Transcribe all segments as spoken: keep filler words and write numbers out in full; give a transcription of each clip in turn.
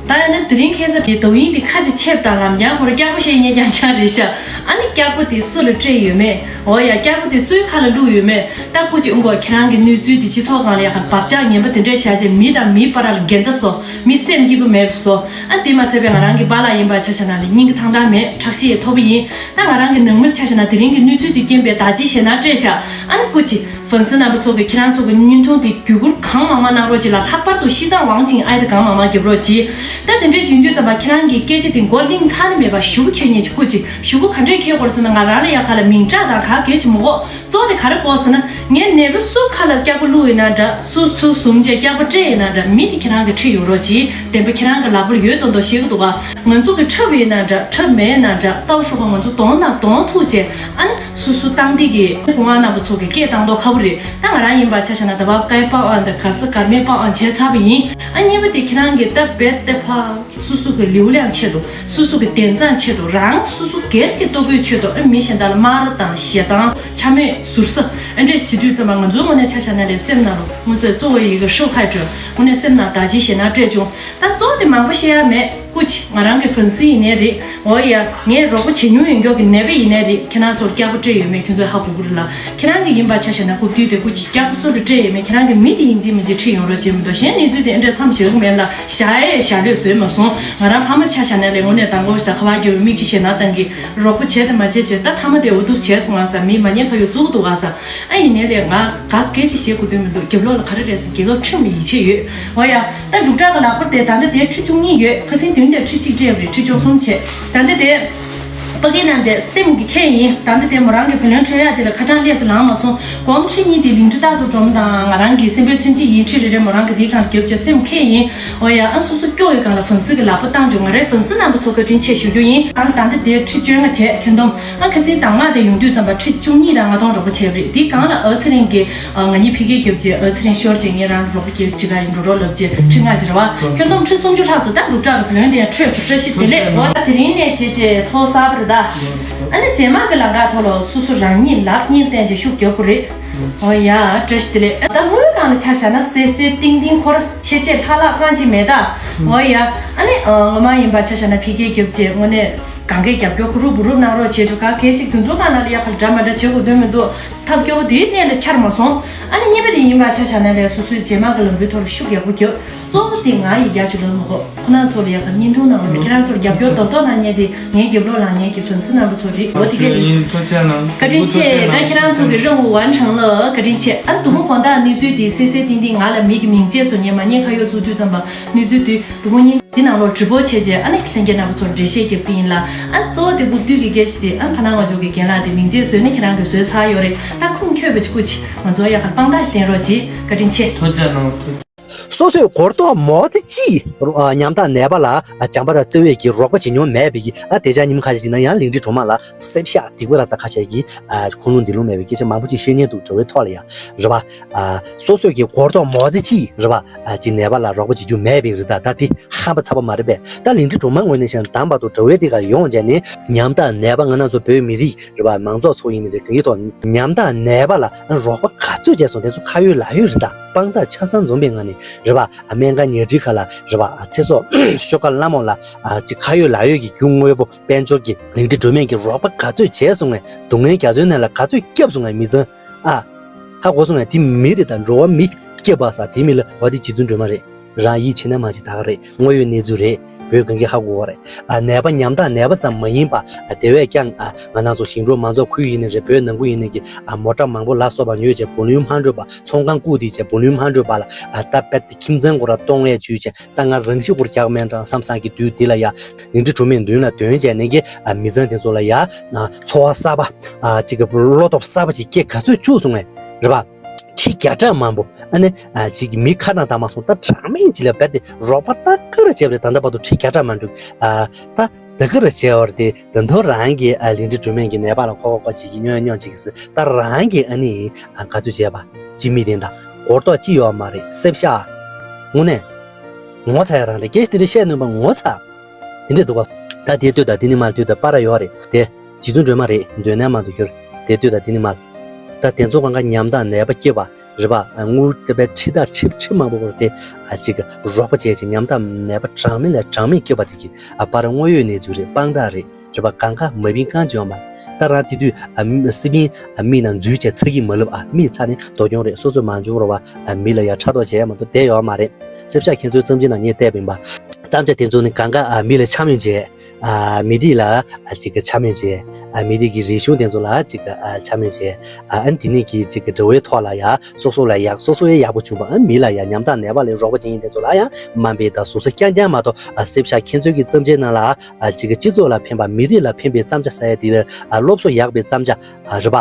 ད་ཡང་ན་དེ་རིང་ཁ་སང་དེ་དོ་ཡིན་དེ་ཁ་ཅིག་ཆེབ་དང་ལམ་རྒྱང་ཁོ་ར་སྐྱག་པ་བཤད་ཉན་རྐྱང་རྐྱང་རེད་ཤག་ཨ་ནི་སྐྱག་པ་དེ་སུ་ལ་སྤྲད་ཡོད་མེད། འོ་ཡ། སྐྱག་པ་དེ་སུའི་ཁ་ལ་བླུགས་ཡོད་མེད། ད་སྐུ་མཁྱེན་དགོས། ཁྱེད་རང་གི་གནས་ཚུལ་དེ་སྤྱི་ཚོགས་སྒང་ལ་ཡ་ཧར་བག་ཆགས་ངན་པ་དེ་འདྲས་བཞག་རྗེས་མི་དང་མིའི་བར་ལ་འགལ་ཟླ་བཟོ། མི་སེམས་སྐྱིད་པོ་མེད་པ་བཟོ། ཨ་དེ་མ་ཚད་པའི་ང་རང་གི་པཱ་ལགས་ཡིན་པ་ཆ་བཞག་ན་ལས་སྙིང་གི་ཐང་ཐང་མེད། ཁྲག་ཤེད་མཐོ་པོ་ཡིན། ད་ང་རང་གི་ནང་མིར་ཆ་བཞག་ན་དེ་རིང་གི་གནས་ཚུལ་དེ་རྐྱེན་པས་ད་ཅི་ཞེ་ན་སྤྲད་ཤག་ཨ་ནི་སྐུ་མཁྱེན། ཧྥན་སི་རྣམ་པ་ཚོ་གིས་ཁྱེད་རང་ཚོ་གི་བརྙན་ཐུང་དེ་བརྒྱུད་བསྐུར་གང་མང་མང་གནང་རོགས་གྱིས་ལ། ལྷག་པར་དུ་西藏网警 ཨེ་དེ་གང་མང་མང་རྒྱབ་རོགས་གྱིས། ད་དེ་འདྲས་བྱུང་དུས་ཙམ་པ་ཁྱེད་རང་གི་སྐད་ཆ་དེ་མགོ་གླེང་ཚར་ནི་མེད་པ་ཞུ་གུ་ཁྱོད་ཉིད་ཀྱི་སྐུ་མཁྱེན། ཞུ་གུ་ག་འདྲས་ཁྱེར་དགོས་ཟེར་ན། ང་རང་ལ་ཡ་ག་ལ་མིང་གྲགས་དང་ག་གལ་ཆེ་མི་དགོས། གཙོ་དེ་ག་རེ་དགོས་ཟེར་ན། ངས་ནད་པ་སུ་ཁ་ལ་སྐྱག་པ་བླུགས་ཡིན་ན་འདྲ། སུ་སུ་བཟུང་བྱས་སྐྱག་པ་སྤྲད་ཡིན་ན་འདྲ། མི་དེ་ཁྱེད་རང་གི་ཁྲིད་ཡོང་རོགས་གྱིས། བདེན་པ་ཁྱེད་རང་གི་ལག་པར་ཡོད་མདོག་མདོག་བཤད་གི་འདུག་ག་ང་ཚོ་གི་འཁྲབ་ཡིན་ན་འདྲ། འཁྲབ་མེད་ན་འདྲ། ལྟ་བ་ཤོག་ག་ང་ཚོ་གདོང་དང་གདོང་ཐུག་བྱས། ཨ་ནི་སུ་སུ་བཏང་འདི་གི་སྐུ་ངག་རྣམ་པ་ཚོ་གི་སྐད་བཏང་མདོག་ཁ་པོ་རེད། ད་ང་རང་ཡིན་པ་ཆ་བཞག་ན་ད་བབ་སྐའི་པག་ཨང་དང་ག་ས་གར་མའི་པག་ཨང་བྱས་ཚར་བ་ཡིན། ཨ་གཉིས་པ་དེ་ཁྱེད་རང་གི་ད་བེད་དེ་ཕ་སུ་སུ་གི་ལེའུ་ལེའང་ཆེད་དུ། སུ་སུ་གི་བདེན་རྫུན་ཆེད་དུ། རང་སུ་སུ་སྒེར་གྱི་ལྟོ་གོས་ཆེད་དུ། ཨ་མི་གཞན་དག་ལ་དམར་དང་ཞེ་སྡང་འཕྱ་སྨོད་ཟུར་ཟ་ཨ་འདྲས་བྱེད་དུས་ཙམ་པ་ང་ཚོའི་ངོས་ནས་ཆ་བཞག་ན་ལས་སེམས་ནང་ལ་ངོ་ཚ་གཙོ་བོ་ཡི་གེ་ཧྲུའུ་ཧའེ་ཀྲོ་ངོས་ནས་སེམས་ནང་ད་ཅི་ཞེ་ན་སྤྲད་བྱུང་། ད་གཙོ་བོ་དེ་མང་པོ་བཤད་ཡ་མེད། སྐུ་མཁྱེན། ང་རང་གི་ཧྥན་སི་ཡིན་ནའི་རེད། འོ་ཡ། ངས་རོགས་པ་བྱེད་མྱོང་ཡོད་མཁན་གྱི་ནད་པ་ཡིན་ནའི་རེད། ཁྱེད་རང་ཚོར་སྐྱག་པ་སྤྲད་ཡོད་མེད་ཁྱེད་ཚོས་ཧ་གོ་གི་རེད་ལ། ཁྱེད་རང་གི་ཡིན་པ་ཆ་བཞག་ན་སྐུ་དུས་དེ་སྐུ་མཁྱེན་སྐྱག་པ་སུ་ལ་སྤྲད་ཡོད་མེད་ཁྱེད་རང་གི་མི་དེ་ཡིན་གཅིག་མིན་གཅིག་ཁྲིད་ཡོང་རོགས་བྱེད་མི་འདུག་གཞན་གནས་ཚུལ་དེ་ཨེ་འདྲ་མཚམས་བཞག་གི་མེད་ལ། བཞག་ཡས་བཞག་ལོས་བཟོས་མ་སོང་། ང་རང་ཕ་མར་ཆ་བཞག་ན་ལས་དངོས་གནས་དང་པོ་ཞིག་ད་ཁ་བ་རྒྱབ་མིག་ཅིག་ཞེ་ན་བཏང་གི། རོགས་པ་བྱས་དང་མ་བྱས་བྱས། ད་ཐ་མ་དེ་འུ་ཐུག་བྱས་སོང་ང་ཟེར། མི་མ་ཉེས་ཁ་གཡོག་བཙུགས་འདུག་ག་ཟེར། ཨ་ཡིན་ནའི་ལས་ང་ག་སྐད་ཅིག་བཤད་དགོས་དོན་མི་འདུག་རྒྱབ་ལོགས་ལ་ག་རེ་རེད་ཟེར། རྒྱལ་ཁབ་ཁྲིམས་ལ་ཡིད་ཆེས་ཡོད། འོ་ཡ། ད་འབྲུག་གྲགས་ཀྱི་ལག་པར་དེ་ད་ལྟ་དེ་ཁྲི་བཅུ་གཉིས་ཡོད། ཁ་སང་བདུན་དེར་ཁྲི་གཅིག་སྤྲད་པ་རེད། ཁྲི་བཅུ་གསུམ་བྱས། ད་ལྟ་དེ་ཕ་གི་ནང་དེ་སེམས་ཀྱི་ཁྱེར་ཡིན། ད་ལྟ་དེ་མོ་རང་གི་བུ་ལོན་འཕྲོད་ཡག་དེ་ལ་ཁ་གྲངས་སླེབས་ཚེ་ལངས་མ་སོང་། སྒོར་མོ་ཁྲི་གཉིས་དེ་ལིང་ཁྲི་རྟག་ཏུ་སྒྲོམ་དང་ང་རང་གི་སེམས་པའི་མཚོན་བྱེད་ཡིན། ཁྲི་རེ་རེ་མོ་རང་གི་དེའི་སྒང་རྒྱབ་བྱས་སེམས་ཁྱེར་ཡིན། འོ་ཡ། ཨ་སོ་སོ་སྐྱོ་བའི་སྒང་ལ་ཧྥན་སི་གི་ལག་པ་བཏང་བྱུང་། ང་རའི་ཧྥན་སི་རྣམ་པ་ཚོ་བཀའ་དྲིན་ཆེ་ཞུ་རྒྱུ་ཡིན། ཨ་ད་ལྟ་དེ་ཁྲི་བཅོ་ལྔ་བྱས། ཁྱོན་བསྡོམས། ཨ་ཁ་སང་དང་མ་དེ་ཡོང་དུས་ཙམ་པ་ཁྲི་བཅུ་གཉིས་དང་ལྔ་སྟོང་རོགས་པ་བྱས་པ་རེད། དེའི་སྒང་ལ་ཨ་ཚེ་རིང་གིས་ཨ་ང་གཉིས་ཕ་གིར་རྒྱབ་བྱས། ཨ་ཚེ་རིང་ཤོར་བྱས་ངས་རང་རོགས་པ་སྐྱེལ་བྱེད་ག་ཡིན་འགྲོ་རོགས་ལབ་བྱས་ཁྲི་ལྔ་བྱས་རེད་བ། ཁྱོན་བསྡོམས་ཁྲི་སུམ་ཅུ་ལྷག་ཙམ། ད་འབྲུག་གྲགས་ཀྱི་བུ་ལོན་དེ་ཡང་འཕྲོས་སོང་། བཀྲ་ཤིས་བདེ་ལེགས། འོ་ད་དེ་རིང་ནས་བྱས་བྱས་ཚོགས་གསར་པ་རེད་ད། ཨ་ནི་རྗེས་མ་གི་ལམ་ཁ་ཐོག་ལ་སོ་སོ་རང་ཉིད་ལག་གཉིས་བསྟན་བྱས་ཤུགས་རྒྱབ་དགོས་རེད། འོ་ཡ། བཀྲ་ཤིས་བདེ་ལེགས། ད་དངུལ་སྒང་ལ་ཆ་བཞག་ན་སེ་སེ་ཏིང་ཏིང་འཁོར་ཆེ་ཆེ་ལྷག་ལྷག་རྐང་གཅིག་མེད་ད། འོ་ཡ། ཨ་ནི་ཨ་ངོ་མ་ཡིན་པ་ཆ་བཞག་ན་ཕ་གིར་རྒྱབ་བྱས་དངོས་གནས་གང་གའི་རྒྱབ་སྐྱོར་གུ་རུབ་གུ་རུབ་གནང་རོགས་བྱེད་ཆོག་ག་གལ་ཅིག་དེ་ཚོ་སྒང་ལ་ལ་ཡ་ཕར་འདྲ་མ་འདྲ་བྱེད་དགོས་དོན་མི་འདུག་ཐབས་སྐྱོ་བོ་དེའི་གནས་ལ་འཁྱར་མ་སོང་། ཨ་ནི་གཉིས་པ་དེ་ཡིན་པ་ཆ་བཞག་ན་ལས་སོ་སོའི་རྗེས་མ་གི་ལམ་བུའི་ཐོག་ལ་ཤུགས་ཡག་པོ་རྒྱབ། གཙོ་བོ་དེ་ང་ཡིས་རྒྱ་ཆེ་ལོས་མི་དགོས། ཁོ་རང་ཚོ་ལ་ཡག་པ་བརྙན་ཐུང་ནང་ལ་ཁྱེད་རང་ཚོར་རྒྱབ་སྐྱོར་རྡོག་རྡོག་གནང་མཁན་དེ་ངའི་རྒྱབ་ལོགས་ལ་ངའི་གི་ཧྥན་སི་རྣམ་པ་ཚོ་རེད། འོ་དེ་ག་རེད། ཐུགས་རྗེ་གནང་། བཀའ་དྲིན་ཆེ། ད་ཁྱེད་རང་ཚོ་གི་任务完成了། བཀའ་དྲིན་ཆེ། ཨ་ནི་དུ་མ་དགོང་དག་གནས་ཚུལ་དེ་སེ་སེ་ཏིང་ཏིང་ང་ལ་མི་གི་མིང་བརྗེད་སོང་། ངས་མ་ཉེས་ཁ་གཡོག་བཙུགས་དུས་ཙམ་པ་གནས་ཚུལ་དེ་དུ་མ་ཉིན་འདི་ནང་ལོགས་直播བྱས་རྗེས་ཨ་ནི་ལྷན་རྒྱས་རྣམ་པ་ཚོར་འགྲེལ་བཤད་རྒྱབ་ཀྱི་ཡིན་ལ། ཨ་ནི་གཙོ་བོ་དེ་སྐུ་དུས་ཀྱི་སྐད་ཆ་དེ་ཨ་ནི་ཕ་ནང་ང་ཚོ་གི་རྒན་ལགས་དེ་མིང་བརྗེད་སོང་ནས་ཁྱེད་རང་གི་བཟོས་ཚར་ཡོད་རེད། ད་ཁུངས་འཁྱོལ་བའི་སྐུ་མཁྱེན་ང་ཚོ་ཡག་པ་དཔང་རྟགས་ཤིག་ལེན་རོགས་གྱིས། བཀའ་དྲིན་ཆེ། ཐུགས་རྗེ་གནང་། ཐུགས་རྗེ། སོ་སོའི་སྒོར་རྡོག་མོ་ཙེ་གཅིག་ཉམ་ཐག་ནད་པ་ལ་བྱམས་པ་དང་བརྩེ་བས་ཀྱིས་རོགས་པ་བྱེད་མྱོང་མེད་པའི་གི་ཨ་དེ་ཅག་ཉིན་ཁ་ཤས་ཅིག་ན་ཡང་ལིང་ཁྲི་སྒྲོལ་མ་ལ་སེམས་ཤ་སྡིག་པ་ར་ཚ་ཁ་ཤས་ཀྱིས་ཁུངས་ལུང་འདི་ལུང་མེད་པའི་སྐད་ཆ་མང་པོ་ཅིག་བཤད་ཉན་འདུག་དྲ་བའི་ཐོག་ལ་ཡ་རེད་པ། སོ་སོའི་གི་སྒོར་རྡོག་མོ་ཙེ་གཅིག་རེད་པ། ཅིག་ནད་པ་ལ་རོགས་པ་བྱེད་རྒྱུ་མེད་པའི་རེད། ད་ད་དེ་ཧམ་པ་ཚ་པོ་མ་རེད་པས། ད་ལིང་ཁྲི་སྒྲོལ་མ་ངོས་ནས་བཤད་ན་དང་པ་དུ་དྲ་བའི་དེ་ག་ཡོང་བྱས་ནས་ཉམ་ཐག་ནད་པ་ང་རང་ཚོ་བོད་མི་རིགས་རེད་པ། མང་ཚོགས་ཚོ་ཡིན་ནི་རེད། གང་ཡིན་ཐོག་ཉམ་ཐག་ནད་པ་ལ་རོགས་པ་ག་ཚོད་བྱས་སོང་། དེ་ཚོ་ཁ་ཡོད་ལག་ཡོད་རེད། ད་དཔང་རྟགས་ཆ་ཚང་འཛོམས་པའི་ངང་ནས་རེད་པ། སྨན་ཁང་ཉལ་ཁྲིའི་ཁ་ལ་རེད་པ། ཚེ་སྲོག་ཤོག་ཁ་ལ་མོ་ལ་ཅིག་ཁ་ཡོད་ལག་ཡོད་ཀྱི་རྒྱུ་དངོས་པོ་དཔལ་འབྱོར་གྱི་ལིང་ཁྲི་སྒྲོལ་མས་ཀྱི་རོགས་པ་ག་ཚོད་བྱས་སོང་ངས། སྡུག་བསྔལ་རྒྱ་མཚོའི་ནང་ལ་ག་ཚོད་བསྐྱབས་སོང་ངས། མི་ཚང་ཨ་ཧ་གོ་སོང་ངས། དེ་མི་རེད། ད་འགྲོ་བ་མི་སྐྱབས་པ་ས་དེ་མི་ལ་བ་དེ་རྗེ་བཙུན་སྒྲོལ་མ་རེད། རང་ཡིད་ཆེས་ན་མ་ཆེས་ད་ག་རེད། དངོས་ཡོད་གནས་ཚུལ་རེད། བོད་གང་གི་ཧ་གོ་བ་རེད། ཨ་ནད་པ་ཉམ་ཐག་ནད་པ་ཙམ་མ་ཡིན་པ། ཨ་དེ་བས་ཀྱང་ཨ་ང་རང་ཚོ་ཞིང་འབྲོག་མང་ཚོགས་ཁུལ་ཡིན་ནི་རེད། བོད་ནང་ཁུལ་ཡིན་ནི་གི་ཨ་མོ་ཊ་མང་པོ་ལ་སོགས་པ་ཉོས་བྱས་བུ་ལོན་མ་འགྲོ་བ། ཚོང་ཁང་བཀུག་དེ་བྱས་བུ་ལོན་མ་འགྲོ་བ་ལ་ཨ་ད་པད་ཁྱིམ་ཚང་སྐོར་ལ་གཏོང་ལས་བྱོས་བྱས། ད་ང་རང་ཤི་སྐོར་རྒྱག་མེད་འདྲ་བསམ་བསམ་གྱི་དུས་འདི་ལ་ཡ། ལིང་ཁྲི་སྒྲོལ་མའི་མདུན་ལ་འདོན་བྱས་ནས་ཀྱི་ཨ་མི་ཚང་དེ་ཚོ་ལ་ཡ་འཚོ་བ་གསར་པ་ཨ་ཅིག་གི་བློ་སྟོབས་གསར་པ་ཅིག་སྐྱེ་ག་ཚོད་བཅུག་སོང་ངས་རེད་པ། ཁྲི་བརྒྱ་ཕྲག་མང་པོ་ཨ་ནི་ཨ་ཅིག་གི་མི་ཁ་གྲངས་དང་མ་སོང་། ད་གྲངས་མེད་ཅིག་ལ་རྦད་དེ་རོགས་པ་ད་ག་རེ་བྱས་པ་རེད། ད་ལྟ་བར་དུ་ཁྲི་བརྒྱ་ཕྲག་མ་འགྲོ། ཨ་ད་ད་ག་རེ་བྱས་པ་རེད། དེ་ད་དུང་རང་གི་ཨ་ལིང་ཁྲི་སྒྲོལ་མའི་གི་ནད་པ་ལ་ཁོ་ཁོ་ཁོ་ཅིག་གི་སྨྱོན་སྨྱོན་ཅིག་གི་ཟེར། ད་རང་གི་ཨ་ནི་ཨ་ག་ཚོད་བྱས་པ་ཅི་མི་དེ་འདྲ་སྒོར་རྡོག་ཅི་ཡོད་མ་རེད། སེམས་ཤ་དངོས་གནས་ངོ་ཚ་ཡ་རང་རེད། སྐད་ཆ་དེ་འདྲ་བཤད་ནུས་པ་ངོ་ཚ། དེ་འདྲས་འདུག་ག་ད་དེ་ལྟོས་དང་དེ་ནི་མ་ལྟོས་དང་པར་ཡོད་རེད། དེ་རྗེ་བཙུན་སྒྲོལ་མ་རེད། འདོད་ན་མ་འདུག་ཁྱོད་དེ་ལྟོས་དང་དེ་ནི་མ། ད་དེ་ཚོ་གང་ག་ཉམ་ཐག་ནད་པ་སྐྱེས་པ་ རེད་པ། དངུལ་དེ་པའི་ཁྲི་དང་ཁྲི་ཁྲི་མང་པོ་བར་དེ་ཨ་ཅིག་རོགས་པ་བྱས་ཅིག་ཉམ་ཐག་ནད་པ་གྲངས་མེད་ལས་གྲངས་མེད་སྐྱོབ་པ་དེ་གི་ཨ་པར་དངོས་ཡོད་གནས་ཚུལ་རེད། དཔང་རྟགས་རེད། རེད་པ། གང་ག་མ་བིན་གང་བྱོན་པ། ད་རང་དེ་དུས་ཨ་སི་པིན་ཨ་མི་ནང་འཛུལ་བྱས་ཚ་གི་མ་ལབ། ཨ་མི་ཚ་ནི་དོ་སྐྱོང་རེད། སོ་སོའི་མ་འཇོག་རོ་བ། ཨ་མི་ལ་ཡ་ཕྲག་དོག་བྱས་མ་གཏོགས་བསྡད་ཡོད་མ་རེད། སེབ་ཤ་ཁྱེད་ཚོའི་བརྩམས་ཆོས་ནང་ངས་བལྟས་པ་ཡིན་པ། བརྩམས་ཆོས་དེ་ཚོ་ནི་གང་ག་ཨ་མི་ལ་འཕྱ་སྨོད་བྱས། ཨ་མི་རིགས་ལ་ཨ་ཅིག་གི་འཕྱ་སྨོད་བྱས། ཨ་མི་རིགས་ཀྱི་རིག་གཞུང་དེ་ཚོ་ལ་ཅིག་གི་ཨ་འཕྱ་སྨོད་བྱས། ཨ་ཨ་ནི་དེ་ནས་ཀྱི་ཅིག་གི་དྲ་བའི་ཐོག་ལ་ཡ་སོ་སོ་ལ་ཡག་སོ་སོ་ཡ་ཡག་པོ་བྱུང་པ། ཨ་མི་ལ་ཡ་ཉམ་ཐག་ནད་པ་ལ་རོགས་པ་བྱེད་མཁན་དེ་ཚོ་ལ་ཡ་དམའ་འབེབས་དང་ཟུར་ཟ་རྐྱང་རྐྱང་མ་གཏོགས། ཨ་སེབ་ཤ་ཁྱེད་ཚོའི་གི་བརྩམས་ཆོས་ནང་ལ་ཨ་ཅིག་གི་སྤྱི་ཚོགས་ལ་ཕན་པ། མི་རིགས་ལ་ཕན་པའི་བརྩམས་ཆོས་ཟེར་ཡ་དེ་ལ་ཨ་སློབ་གསོ་ཡག་པའི་བརྩམས་ཆོས་ཨ་རེད་པ།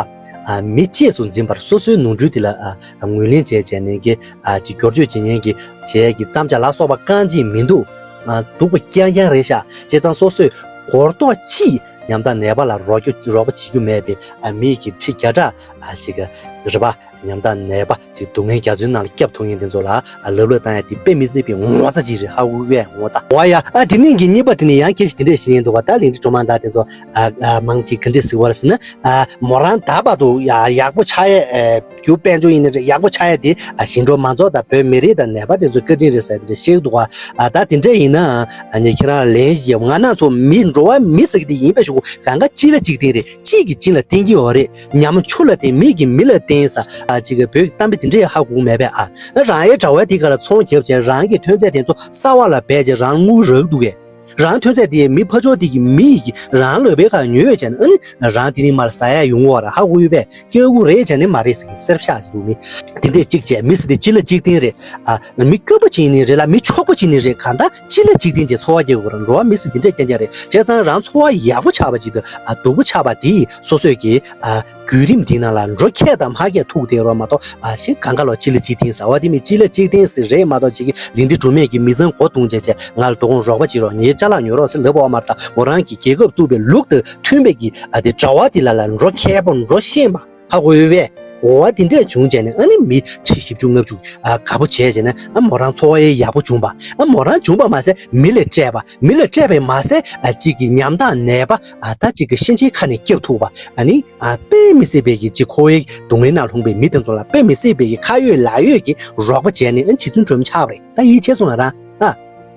ཨ་མི་གཅེས་སུ་འཛིན་པར་སོ་སོའི་ནོར་འཁྲུལ་དེ་ལ་ཨ་ངོས་ལེན་བྱས་བྱས་ནས་ཀྱི་ཨ་ཅིག་བསྒྱུར་བཅོས་བྱེད་མཁན་གྱི་བྱས་ཀྱི་བརྩམས་ཆོས་ལ་སོགས་པ་རྐང་གཅིག་མི་འདུག་ཨ་སྡུག་པ་རྐྱང་རྐྱང་རེད་ཤག་བྱས་ཙང་སོ་སོས་སྒོར་རྡོག་གཅིག་ཉམ་ཐག་ནད་པ་ལ་རོགས་སྐྱོ་རོགས་པ་བྱེད་རྒྱུ་མེད་པའི་ཨ་མི་གི་ཁྲི་བརྒྱ་ཕྲག་ཨ་ཅིག་རེད་པ། ཉམ་ཐག་ནད་པ་ཅིག་སྡུག་བསྔལ་རྒྱ་མཚོའི་ནང་ལ་བསྐྱབ་ཐུབ་མཁན་དེ་ཚོ་ལ་ཨ་ལབ་ལབ་བཏང་ཡ་དེ་དཔེ་མི་སྲིད་པའི་ངོ་ཚ་ཅིག་རེད། ཧ་གོ་གི་ངོ་ཚ། འོ་ཡ། ཨ་དེ་ནས་གི་གཉིས་པ་དེ་ནས་ཡང་སྐད་ཆ་དེ་འདྲས་བཤད་ཡིན་འདུག་བ། ད་ལིང་ཏི་སྒྲོལ་མ་དང་དེ་ཚོ་ཨ་ཨ་མང་ཅིག་ག་འདྲས་ཟེར་བ་ཟེར་ན། ཨ་མོ་རང་ད་བར་དུ་ཡ་ཡག་པོ་ཆགས་ཡས་ཨ་རྒྱུ་དཔལ་འབྱོར་ཡིན་ན་རེད། ཡག་པོ་ཆགས་ཡས་དེ་ཨ་ཞིང་འབྲོག་མང་ཚོགས་དང་བོད་མི་རིགས་དང་ནད་པ་དེ་ཚོ་བཀའ་དྲིན་རེད་ཟེར་དེ་འདྲས་བཤད་ཀྱི་འདུག་བ། ཨ་ད་དེ་འདྲས་ཡིན་ན་ཨ་ནི་ཁྱེད་རང་ལན་ཞིག་ཡོད། ང་རང་ཚོ་མི་འགྲོ་བ་མི་ཟེར་གི་དེ་ཡིན་པའི་ཞུ་གོ། གང་ག་གཅིག་ལ་གཅིག་བརྟེན་རེད། གཅིག་གིས་གཅིག་ལ་བརྟེན་གྱི་ཡོད་རེད། ཉམ་ཆུ་ལ་བརྟེན། མིག་གིས་མི་ལ་བརྟེན་ས། ཨ་ཅིག་གི་བོད་གཏམ་དཔེ་དེ་འདྲས་ཧ་གོ་མེད་པས། ཨ་རང་ཡའི་དྲ་བ་དེ་ག་ལ་ཚོང་རྒྱབ་བྱས་རང་གི་ཐོན་རྫས་དེ་ཚོ་གསར་བ་ལ་སྦས་བྱས་རང་དངུལ་རག་འདུག་གས། རང་ཐོན་རྫས་དེ་མི་ཕར་ཕྱོགས་དེ་གི་མི་ཡིས་རང་ལག་པའི་ཁ་ཉོས་བྱས་ན། ཨ་ནི་རང་དེ་ནི་མར་ཟ་ཡ་ཡོང་བ་ར་ཧ་གོ་ཡོད་པས། སྐྱོན་དགུ་རེད་བྱས་ནས་མ་རེད་ཟེར་གི་སེར་ཤག་ཅིག་འདུག་མི་དེ་འདྲས་གཅིག་བྱས། མི་ཟེར་དེ་གཅིག་ལ་གཅིག་བརྟེན་རེད། ཨ་མི་སྐྱོ་པོ་ཅིག་ནི་རེད་ལ་མི་ཆོག་པོ་ཅིག་ནི་རེད། གང་ལྟར་གཅིག་ལ་གཅིག་བརྟེན་བྱས་འཚོ་བ་སྐྱེལ་དགོས་ར། འགྲོ་བ་མི་ཟེར་དེ་འདྲས་རྐྱང་རྐྱང་རེད། བྱས་ཙང་རང་འཚོ་བ་ཡག་པོ་ཆགས་པ་ཅིག་དང་ཨ་སྡུག་པོ་ཆགས་པ་དེ་སོ་སོས་ཀྱི་ཨ་བརྒྱུད་རིམ་འདི་ནང་ལ་འགྲོ་ཁས་དང་མ་ཁས་ཐུག་བསྡད་རོགས་མ་གཏོགས། ཨ་ཤི་གང་ག་ལོ་གཅིག་ལ་གཅིག་བརྟེན་ཟེར་བ་དེ་མི་གཅིག་ལ་གཅིག་བརྟེན་ཟེར་རེད་མ་གཏོགས། ཅིག་གི་ལིང་ཏི་སྒྲོལ་མས་ཀྱི་མི་ཚང་མགོ་བརྡུང་བྱས་བྱས་ང་ལ་དོ་དགོང་རོགས་པ་བྱེད་རོགས། ངའི་ཅ་ལག་ཉོ་རོགས་ཟེར་ལབ་པ་མ་རེད། ད་མོ་རང་གི་རྒྱལ་ཁབ་བཙུགས་པའི་ལུགས་དང་མཐུན་པའི་གི་ཨ་དེ་དྲ་བ་དེ་ལ་ལ་འགྲོ་མཁས་པོ་འགྲོ་ཤེས་པ་ཧ་གོ་ཡོད་པས། འོ་བ་དེ་འདྲས་བྱུང་བྱས་ནས་ཨ་ནི་མི་ཁྲི་བཞི་བཅུ་ལྔ་བཅུ་ཨ་དགའ་པོ་བྱས་བྱས་ནས་ཨ་མོ་རང་འཚོ་བ་ཡག་པོ་བྱུང་པ། ཨ་མོ་རང་བྱུང་པ་མ་ཟད་མི་ལ་སྤྲད་པ། མི་ལ་སྤྲད་པས་མ་ཟད་ཨ་གཅིག་གི་ཉམ་ཐག་ནད་པ་ཨ་ད་གཅིག་གི་གཤིན་རྗེའི་ཁ་ནས་སྐྱོབ་ཐུབ་པ། ཨ་ནི་ཨ་དཔེ་མི་སྲིད་པའི་གི་གཅིག་འཁོར་བའི་སྡུག་བསྔལ་ནང་ལྷུང་པའི་མི་དེ་ཚོ་ལ་དཔེ་མི་སྲིད་པའི་གི་ཁ་ཡོད་ལག་ཡོད་ཀྱི་རོགས་པ་བྱས་ནས་ཨ་རྗེ་བཙུན་སྒྲོལ་མ་ཆགས་པ་རེད། ད་ཡིད་ཆེས་སོང་ང་རང་ཨ་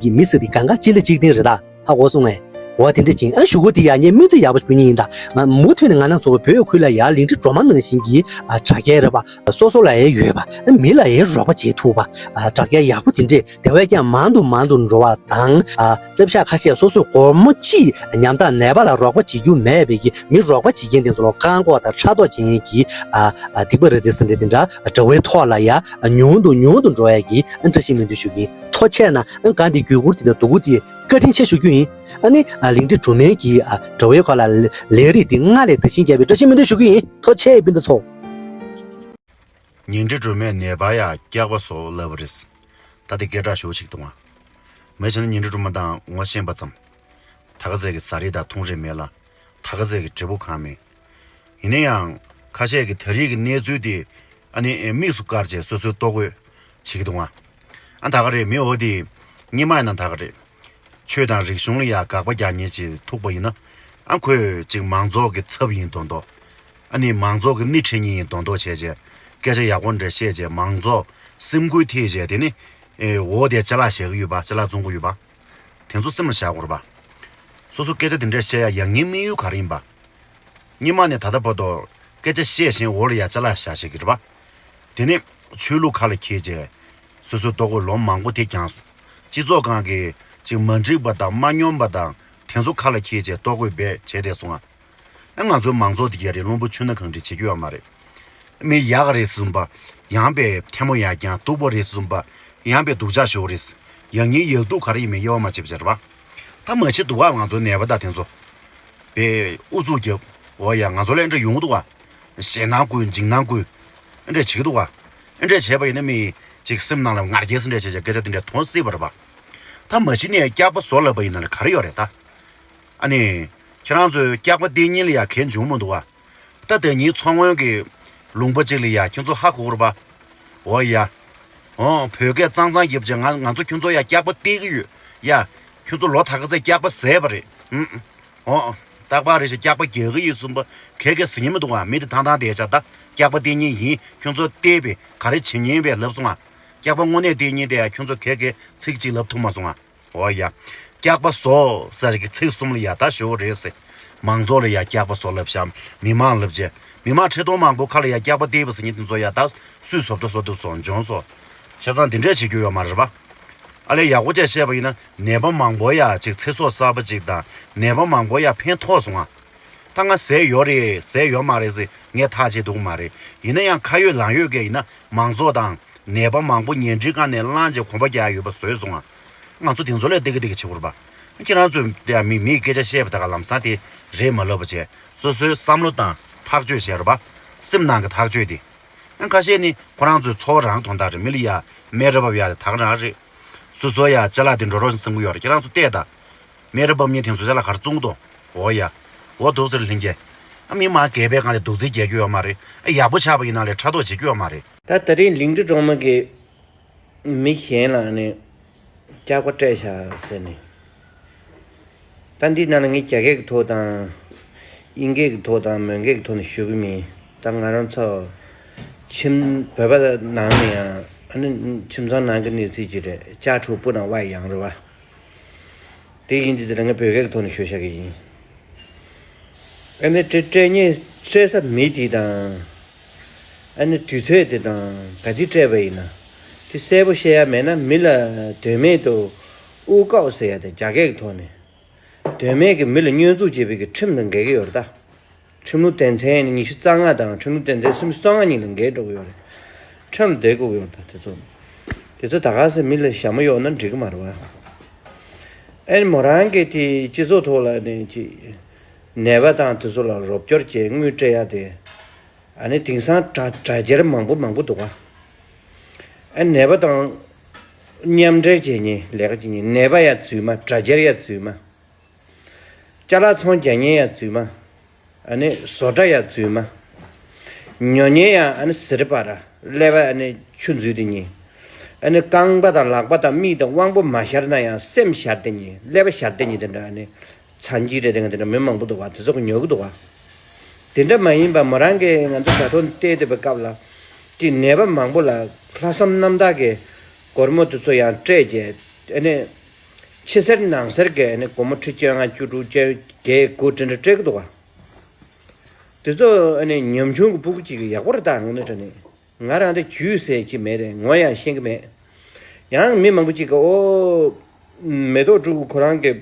གི་མི་སྲིད་དེ་གང་ག་གཅིག་ལ་གཅིག་བརྟེན་རེད་ད། ཧ་གོ་སོང་ངས། འོ་དེ་འདྲ་ཅིང་ཨ་ཞུ་གོ་དེ་ཡ་ངས་སྨོན་ཚིག་ཡག་པོ་ཞུ་ཉིན་ཡིན་ད། ང་མུ་མཐུད་ནས་ང་རང་ཚོ་བོད་ཁུལ་ལ་ཡ་ལིང་ཏི་སྒྲོལ་མ་ནང་བཞིན་གྱི་ཨ་དྲ་རྒྱའི་རེད་པ། སོ་སོ་ལ་ཡ་ཡོད་པ། ཨ་མི་ལ་ཡ་རོགས་པ་བྱེད་ཐུབ་པ། ཨ་དྲ་རྒྱ་ཡག་པོ་དེ་འདྲས་དེ་བས་ཀྱང་མང་དུ་མང་དུ་འགྲོ་བ་དང་། ཨ་སེབ་ཤ་ཁ་ཤས་སོ་སོའི་སྒོར་མོ་གཅིག་ཉམ་ཐག་ནད་པ་ལ་རོགས་པ་བྱེད་རྒྱུ་མེད་པའི་གི་མི་རོགས་པ་བྱེད་མཁན་དེ་ཚོ་ལ་བཀག་འགོག་དང་ཕྲག་དོག་བྱེད་མཁན་གྱི་ཨ་ཨ་སྡིག་པ་ར་རྫི་ཟེར་འདྲ་དེ་འདྲ་དྲ་བའི་ཐོག་ལ་ཡ་ཉུང་དུ་ཉུང་དུ་འགྲོ་ཡ་གི་བཀྲ་ཤིས་སྨོན་འདུན་ཞུ་གི་ཡིན། ཐུགས་རྗེ་ཆེ་གནང་། ཨ་གང་དེ་བརྒྱུད་སྐུར་དེ་དང་སྡུག་གུ་དེ་བཀའ་དྲིན་ཆེ་ཞུ་རྒྱུ་ཡིན། ཨ་ནི་ཨ་ལིང་ཏི་སྒྲོལ་མའི་གི་ཨ་དྲ་བའི་ཁ་ལ་ལས་ལས་རིགས་དེ་སྔར་ལས་དར་ཞིང་རྒྱས་པའི་བཀྲ་ཤིས་སྨོན་འདུན་ཞུ་གི་ཡིན། ཐུགས་རྗེ་ཆེ་སྤུན་ཟླ་ཚོ། ཉིང་ཁྲི་སྒྲོལ་མས་ནད་པ་ཡ་སྐྱག་པ་བཟོ་ལབ་པ་རེད། ད་དེ་སྐད་གྲགས་ཞེ་པོ་ཅིག་འདུག་ཨ། མ་གཞི་ན་ཉིང་ཁྲི་སྒྲོལ་མ་དང་ངོ་ཤེས་པ་ཙམ། ད་ག་ཚད་ཀྱི་ཟ་རིགས་དང་འཐུང་རིགས་མེད་ལ། ད་ག་ཚད་ཀྱི་འབྲས་བུ་གང་མེད། ཡིན་ན་ཡང་ཁ་ཤས་ཀྱིས་ད་རེས་ཀྱི་གནས་ཚུལ་དེ་ཨ་ནི་དམིགས་སུ་བཀར་བྱས་སོ་སོའི་ལྟོ་གོས་བྱེད་ཀྱི་འདུག་ཨ། ཨ་ད་ག་རེད། མི་འོ་དེ་སྔོན་མ་ཡིན་ན་ད་ག་རེད། ཆོས་དང་རིག་གཞུང་ལ་ཡ་དགག་པ་རྒྱག་མཁན་ཅིག་ཐུག་པ་ཡིན་ན། ཨ་ཁོས་ཅིག་མང་ཚོགས་ཀྱི་ཚབ་ཡིན་མདོག་མདོག་ཨ་ནི་མང་ཚོགས་ཀྱི་སྣེ་ཁྲིད་མཁན་ཡིན་མདོག་མདོག་བྱས་བྱས་སྐད་ཆ་ཡག་པོ་འདྲ་བཤད་བྱས་མང་ཚོགས་སེམས་འགུལ་ཐེབས་བྱས། དེ་ནི་ཨེ་འོ་དེ་ཅ་ལག་བཞག་གི་ཡོད་པ། ཅ་ལག་བཙོང་གི་ཡོད་པ། དེ་ཚོ་སེམས་ལ་བཞག་དགོས་རེད་པ། སོ་སོ་སྐད་ཆ་དེ་འདྲ་བཤད་ཡ་ཡག་ཉེས་དམིགས་ཡུལ་ག་རེ་ཡིན་པ། སྔོན་མ་ནས་ད་ལྟ་བར་དུ་སྐད་ཆ་བཤད་བཞིན་འོག་ལ་ཡ་ཅ་ལག་བཞག་བཞག་གི་རེད་པ། དེ་ནས་ཆོས་ལུགས་ཁ་ལ་འཁྱེར་བྱས་སོ་སོའི་ལྟོ་གོས་ལོ་མང་པོ་དེ་བརྒྱངས་སོང་། སྤྱི་ཚོགས་སྒང་གི་ཅིག་མ་འགྲིག་པ་དང་མ་སྙོམས་པ་དང་དེ་ཚོ་ཁ་ལ་འཁྱེར་བྱས་ལྟོ་གོས་སྦས་བྱས་བསྡད་སོང་ང་། ཨ་ང་ཚོའི་མང་ཚོགས་དེ་ག་རེ་བླུན་པོ་ཆུ་སྣ་གང་འདྲ་བྱེད་རྒྱུ་ཡོད་མ་རེད། མི་ཡག་ག་རེད་ཟེར་བ་ཡང་པའི་ཐལ་མོ་ཡར་བརྐྱངས། སྡུག་པོ་རེད་ཟེར་བ་ཡང་པའི་སྡུག་ཅག་ཤོར་རེད། ཡག་ཉེས་ཡག་སྡུག་ག་རེ་ཡིན་མིན་དབྱེ་བ་མ་ཕྱེ་བ་བྱས་རེད་པ། ད་མ་བྱེད་འདུག་ག་ང་ཚོའི་ནད་པ་དང་དེ་ཚོ་པའི་ཨུ་ཚུགས་རྒྱབ། འོ་ཡ་ང་ཚོ་ལ་ཨེ་འདྲ་ཡོང་གི་འདུག་ག་ཞེད་སྣང་སྐུལ། འཇིགས་སྣང་སྐུལ། ཨེ་འདྲ་བྱེད་ཀྱི་འདུག་ག་ཨེ་འདྲ་བྱས་པ་ཡིན་ན་མི་ཅིག་སེམས་ནང་ལ་ང་རྒྱལ་ཟེར་འདྲ་བྱས་བྱས་སྐད་ཆ་དེ་འདྲ་མཐོང་སྲིད་པ་རེད་པ། ད་མ་གཞི་ནས་སྐྱག་པ་བཟོ་ལབ་པ་ཡིན་ན་ལ་ག་རེ་ཡོད་རེད་ད། ཨ་ནི། ཁྱེད་རང་ཚོས་སྐྱག་པ་སྟེར་མཁན་ལ་ཡ་གལ་འབྱུང་མི་འདུག་ག་ད་ལྟ་ཉིན་མཚོ་སྔོན་གྱི་ལུང་པ་གཅིག་ལ་ཡ་ཁྱོད་ཚོ་ཧ་གོ་གི་རེད་པ། འོ་ཡ། འོ་བོད་སྐད་གཙང་གཙང་རྒྱབ་བྱས་ང་ང་ཚོ་ཁྱོད་ཚོ་ཡ་སྐྱག་པ་སྟེར་གི་ཡོད། ཡ། ཁྱོད་ཚོ་ལོ་ད་ག་ཚོད་སྐྱག་པ་བཟས་པ་རེད། ཨུམ། འོ། རྟག་པར་རེ་ཞིག་སྐྱག་པ་རྒྱག་གི་ཡོད་གསུངས་པ་ག་གེ་ཟེར་མཁན་མི་འདུག་ཨ། མི་དེ་ཐང་ཐང་བསྡད་ཆ་ད་སྐྱག་པ་སྟེར་མཁན་ཡིན། ཁྱོད་ཚོ་བལྟས་པས་ག་རེ་བྱེད་མཁན་བས་ལབ་སོང་ཨ། སྐྱག་པ་དངོས་གནས་སྟེར་མཁན་དེ་ཡང་ཁྱོད་ཚོ་ག་གེ་ཚིག་གཅིག་ལབ་ཐུབ་མ་སོང་ཨ། འོ་ཡ། སྐྱག་པ་བཟོ་ཟེར་གི་ཚིག་གསུམ་ལ་ཡ་ད་ཞོ་རེད་ཟེར། མང་ཚོགས་ལ་ཡ་སྐྱག་པ་བཟོ་ལབ་ཤག་མི་མང་ལབ་བྱས། མི་མང་ཁྲི་སྟོང་མང་པོ་ཁ་ལ་ཡ་སྐྱག་པ་སྟེར་བ་ཟེར་མཁན་དེ་ཚོ་ཡ་ད་སུས་བཟོ་ལྟ་བཟོ་ཐུབ་སོང་འཇོན་སོང་། བྱས་ཙང་འདི་འདྲས་བྱེད་རྒྱུ་ཡོད་མ་རེད་པ། ཨ་ལས་ཡག་པོ་བྱས་བཤད་པ་ཡིན་ན་ནད་པ་མང་པོ་ཡ་ཅིག་ཚེ་སྲོག་གསར་པ་ཅིག་དང་ནད་པ་མང་པོ་ཡ་ཕན་ཐོགས་སོང་ང་། ད་ང་ཟས་ཡོད་རེད་ཟས་ཡོད་མ་རེད་ཟེར་ངས་ཐག་བཅད་འདུག་མ་རེད། ཡིན་ན་ཡང་ཁ་ཡོད་ལག་ཡོད་གས་ཡིན་ན་མང་ཚོགས་དང་ནད་པ་མང་པོ་ཉལ་ཁྲིའི་སྒང་ནས་བླངས་བྱས་གོམ་པ་རྒྱག་ཡོད་པ་བཟོས་སོང་ང་། ང་ཚོ་དེ་ཚོ་ལས་ཏིག་ཀ་ཏིག་ཀ་བྱེད་དགོས་རེད་པ། ཁྱེད་རང་ཚོས་དེ་མི་མིའི་སྐད་ཆ་བཤད་པ་ད་ག་ལམ་སང་དེ་རེད་མ་ལབ་པ་བྱས་སོ་སོའི་བསམ་བློ་དང་ཐག་གཅོད་བྱས་རེད་པ། སེམས་ནང་གི་ཐག་གཅོད་དེ། ཨ་ཁ་ཤས་ནི་ཁོ་རང་ཚོའི་འཚོ་བ་རང་དོན་དག་རེད། མི་ལ་ཡ་སྨན་ར་བབས་ཡ་དེ་དག་རང་རེད། སོ་སོ་ཡ་ཅ་ལག་དེ་འགྲོ་རོགས་བསམ་གི་ཡོད་རེད། ཁྱེད་རང་ཚོ་བལྟས་ད། སྨན་ར་བབས་མཁན་དེ་ཚོ་ཅ་ལག་ག་རེ་བཙོང་གི་འདུག་འོ་ཡ། འོ་འདུག་ཟེར་ལྷན་རྒྱས། ཨ་མི་མང་རྒས་པའི་སྒང་ལ་སྡུག་རྩིས་རྒྱག་རྒྱུ་ཡོད་མ་རེད། ཨ་ཡག་པོ་ཆགས་པ་ཡིན་ན་ལས་ཕྲག་དོག་བྱེད་རྒྱུ་ཡོད་མ་རེད། ད་དེ་རིང་ལིང་ཏི་སྒྲོལ་མ་གིས་མི་གཞན་ལ་ནི་སྐྱག་པ་སྤྲད་བཞག་ཟེར་ནས། ད་འདི་ནང་ལ་ངས་རྒྱ་སྐད་ཀྱི་ཐོག་དང་། དབྱིན་སྐད་ཀྱི་ཐོག་དང་མོན་སྐད་ཀྱི་ཐོག་ནས་ཞུ་གི་མིན། ད་ང་རང་ཚོ་ཁྱིམ་བོད་པ་ནང་ནས་ཡང་ཨ་ནི་ཁྱིམ་ཚང་ནང་གི་གནས་ཚུལ་ཅིག་རེད། ལྕགས་ཕྲུག་སྤུ་ན་དབའི་ཡང་རེད་བ། དེ་ཡིན་དུས་དེ་ལ་ངས་བོད་སྐད་ཀྱི་ཐོག་ནས་ཞུ་བཞག་གི་ཡིན། ཨ་ནི་དེ་སྤྲད་མཁན་སྤྲད་ས་མི་དེ་དང་། ཨ་ནི་དུས་ཚོད་དེ་དང་ག་དུས་སྤྲད་པ་ཡིན་ན། དེ་གསལ་པོ་བཤད་ཡ་མེད་ན་མི་ལ་དོན་མེད་དུ་དབུགས་བཀག་ཟེར་ཡ་དེ་རྒྱ་སྐད་ཀྱི་ཐོག་ནས། དོན་མེད་ཀྱི་མི་ལ་བསྙོན་འཛུགས་བྱེད་པའི་གི་ཁྲིམས་དང་འགལ་གྱི་ཡོད་རེད་ད། ཁྲིམས་ལུགས་དོན་ཚན་ཉི་ཤུ་རྩ་ལྔ་དང་ཁྲིམས་ལུགས་དོན་ཚན་སུམ་ཅུ་སོ་ལྔ་གཉིས་ལ་འགལ་འགྲོ་གི་ཡོད་རེད། ཁྲིམས་ལ་བསྡད་དགོས་ཀྱི་ཡོད་རེད་ད་དེ་ཚོ། དེ་ཚོ་ད་ག་སེ་མི་ལ་ཞྭ་མོ་གཡོགས་ན་འགྲིག་གི་མ་རེད་བ། ཨེ་ནི་མོ་རང་གི་དེ་སྤྱི་ཚོགས་ཐོག་ལ་ནི་ཅི། ནད་པ་དང་དེ་ཚོ་ལ་རོགས་སྐྱོར་བྱེད་དངུལ་སྤྲད་ཡ་དེ། ཨ་ནི་དེང་སང་དྲ་དྲ་རྒྱར་མང་པོ་མང་པོ་འདུག་ག་ཨ་ནད་པ་དང་མཉམ་འབྲེལ་བྱེད་མཁན་ལས་ཀ་བྱེད་མཁན་ནད་པ་ཡ་རྫུན་མ། དྲ་རྒྱར་ཡ་རྫུན་མ། ཅ་ལག་ཚོང་རྒྱག་མཁན་ཡ་རྫུན་མ། ཨ་ནི་བཟོ་གྲྭ་ཡ་རྫུན་མ། ཉོ་མཁན་ཡ་ཨ་ནི་ཟེར་པ་ར་ཀླད་པ་ཨ་ནི་ཆུ་འཛུལ་དེ་གཉིས། ཨ་ནི་རྐང་པ་དང་ལག་པ་དང་མིག་དང་དབང་པོ་མ་ཤར་ན་ཡང་སེམས་ཤར་དེ་གཉིས་ཀླད་པ་ཤར་དེ་གཉིས་དེ་འདྲ་ཨ་ནི། ཚ་འགྱིག་རེད་དེ་ང་དེ་འདྲ་མི་མང་པོ་འདུག་ག་དེ་ཚོ་གི་ཉོ་གི་འདུག་ག་དེ་འདྲ་མ་ཡིན་པ་མོ་རང་གིས་ང་ཚོ་དྲ་ཐོག་ནས་བལྟས་བསྡད་པའི་སྐབས་ལ། དེ་ནད་པ་མང་པོ་ལ་ལྷག་བསམ་རྣམ་དག་གིས་སྒོར་མོ་དེ་ཚོ་ཡང་སྤྲད་རྗེས་ཨ་ནི། ཕྱི་གསེར་ནང་གསེར་གྱི་ཨ་ནི་སྒོར་མོ་ཁྲི་བཅོ་ལྔ་བཅུ་དྲུག་བཅོ་བརྒྱད་དགུ་དེ་འདྲ་སྤྲད་ཀྱི་འདུག་ག་དེ་ཚོ་ཨ་ནི་ཉམ་ཆུང་གི་ཕྲུ་གུ་གཅིག་གི་ཡག་པོ་རེད་ད་དངོས་གནས་དྲང་གནས། ང་རང་དེ་རྒྱུས་ཟེར་གྱི་མེད་རེད། ངོ་ཡང་ཤེས་ཀྱི་མེད། ཡང་མི་མང་པོ་གཅིག་གིས་ཨོ། མེ་ཏོག་ཕྲུ་གུ་ཁོ་རང་གི་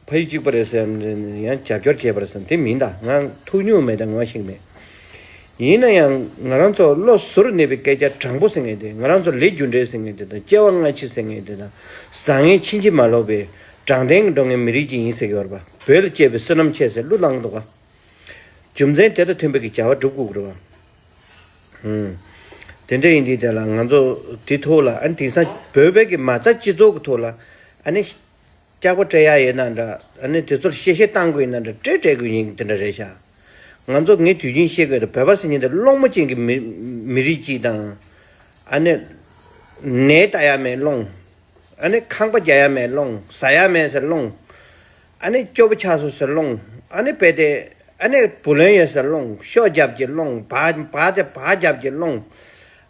ཕ་ཡུལ་གཅིག་པ་རེད་ཟེར་ཡང་རྒྱབ་སྐྱོར་བྱས་པ་རེད་ཟེར་དེ་མིན་ད། ང་ཐུག་མྱོང་མེད་ད་ངོ་ཤེས་ཀྱི་མེད། ཡིན་ན་ཡང་ང་རང་ཚོ་བློ་གཟུར་གནས་པའི་སྐད་ཆ་དྲང་པོ་ཟེར་མཁན་དེ། ང་རང་ཚོ་ལས་རྒྱུ་འབྲས་ཟེར་མཁན་དེ་དང་སྐྱེ་བ་སྔ་ཕྱི་ཟེར་མཁན་དེ་དང་བཟང་ངན་ཕྱིན་ཅི་མ་ལོག་པའི་དྲང་བདེན་གྱི་འགྲོ་མཁན་མི་རིགས་ཅིག་ཡིན་ཟེར་གྱི་ཡོད་རེད་པ། བོད་ལ་སྐྱེས་པའི་བསོད་ནམས་ཆེ་ཟེར་གླུ་བླངས་འདུག་ག་རྒྱུ་མཚན་དེ་དང་མཐུན་པའི་གི་བྱ་བ་སྒྲུབ་དགོས་ཀྱི་རེད་བ། ཧུམ། དེ་འདྲ་ཡིན་དུས་དེ་ལ་ང་ཚོ་དེ་ཐོག་ལ་ཨ་ནི་དེང་སང་བོད་པའི་གི་མ་རྩ་སྤྱི་ཚོགས་ཀྱི་ཐོག་ལ་ཨ་ནི། སྐྱག་པ་སྤྲད་ཡ་ཡིན་ན་འདྲ་ཨ་ནི་དེ་ཚོར་གཤེ་གཤེ་བཏང་དགོས་ཡིན་ན་འདྲ་སྤྲད་སྤྲད་དགོས་ཡིན་དེ་འདྲ་རེད་ཤག་ང་ཚོ་ངས་དུས་རྒྱུན་བཤད་དགོས་དེ་བོད་པ་ཟེར་མཁན་དེ་སློང་མོ་ཅན་གྱི་མི་མི་རིགས་གཅིག་དང་། ཨ་ནི། ནས་ལྟ་ཡ་མེད་སློང་། ཨ་ནི་ཁང་པ་རྒྱག་ཡ་མེད་སློང་། ཟ་ཡ་མེད་ཟེར་སློང་། ཨ་ནི་སྐྱོ་པོ་ཆགས་སོང་ཟེར་སློང་། ཨ་ནི་རྦད་དེ་ཨ་ནི་བུ་ལོན་ཡོད་ཟེར་སློང་། ཤོག་རྒྱབ་ཀྱི་སློང་། བག་བག་དེ་བག་རྒྱབ་ཀྱི་སློང་།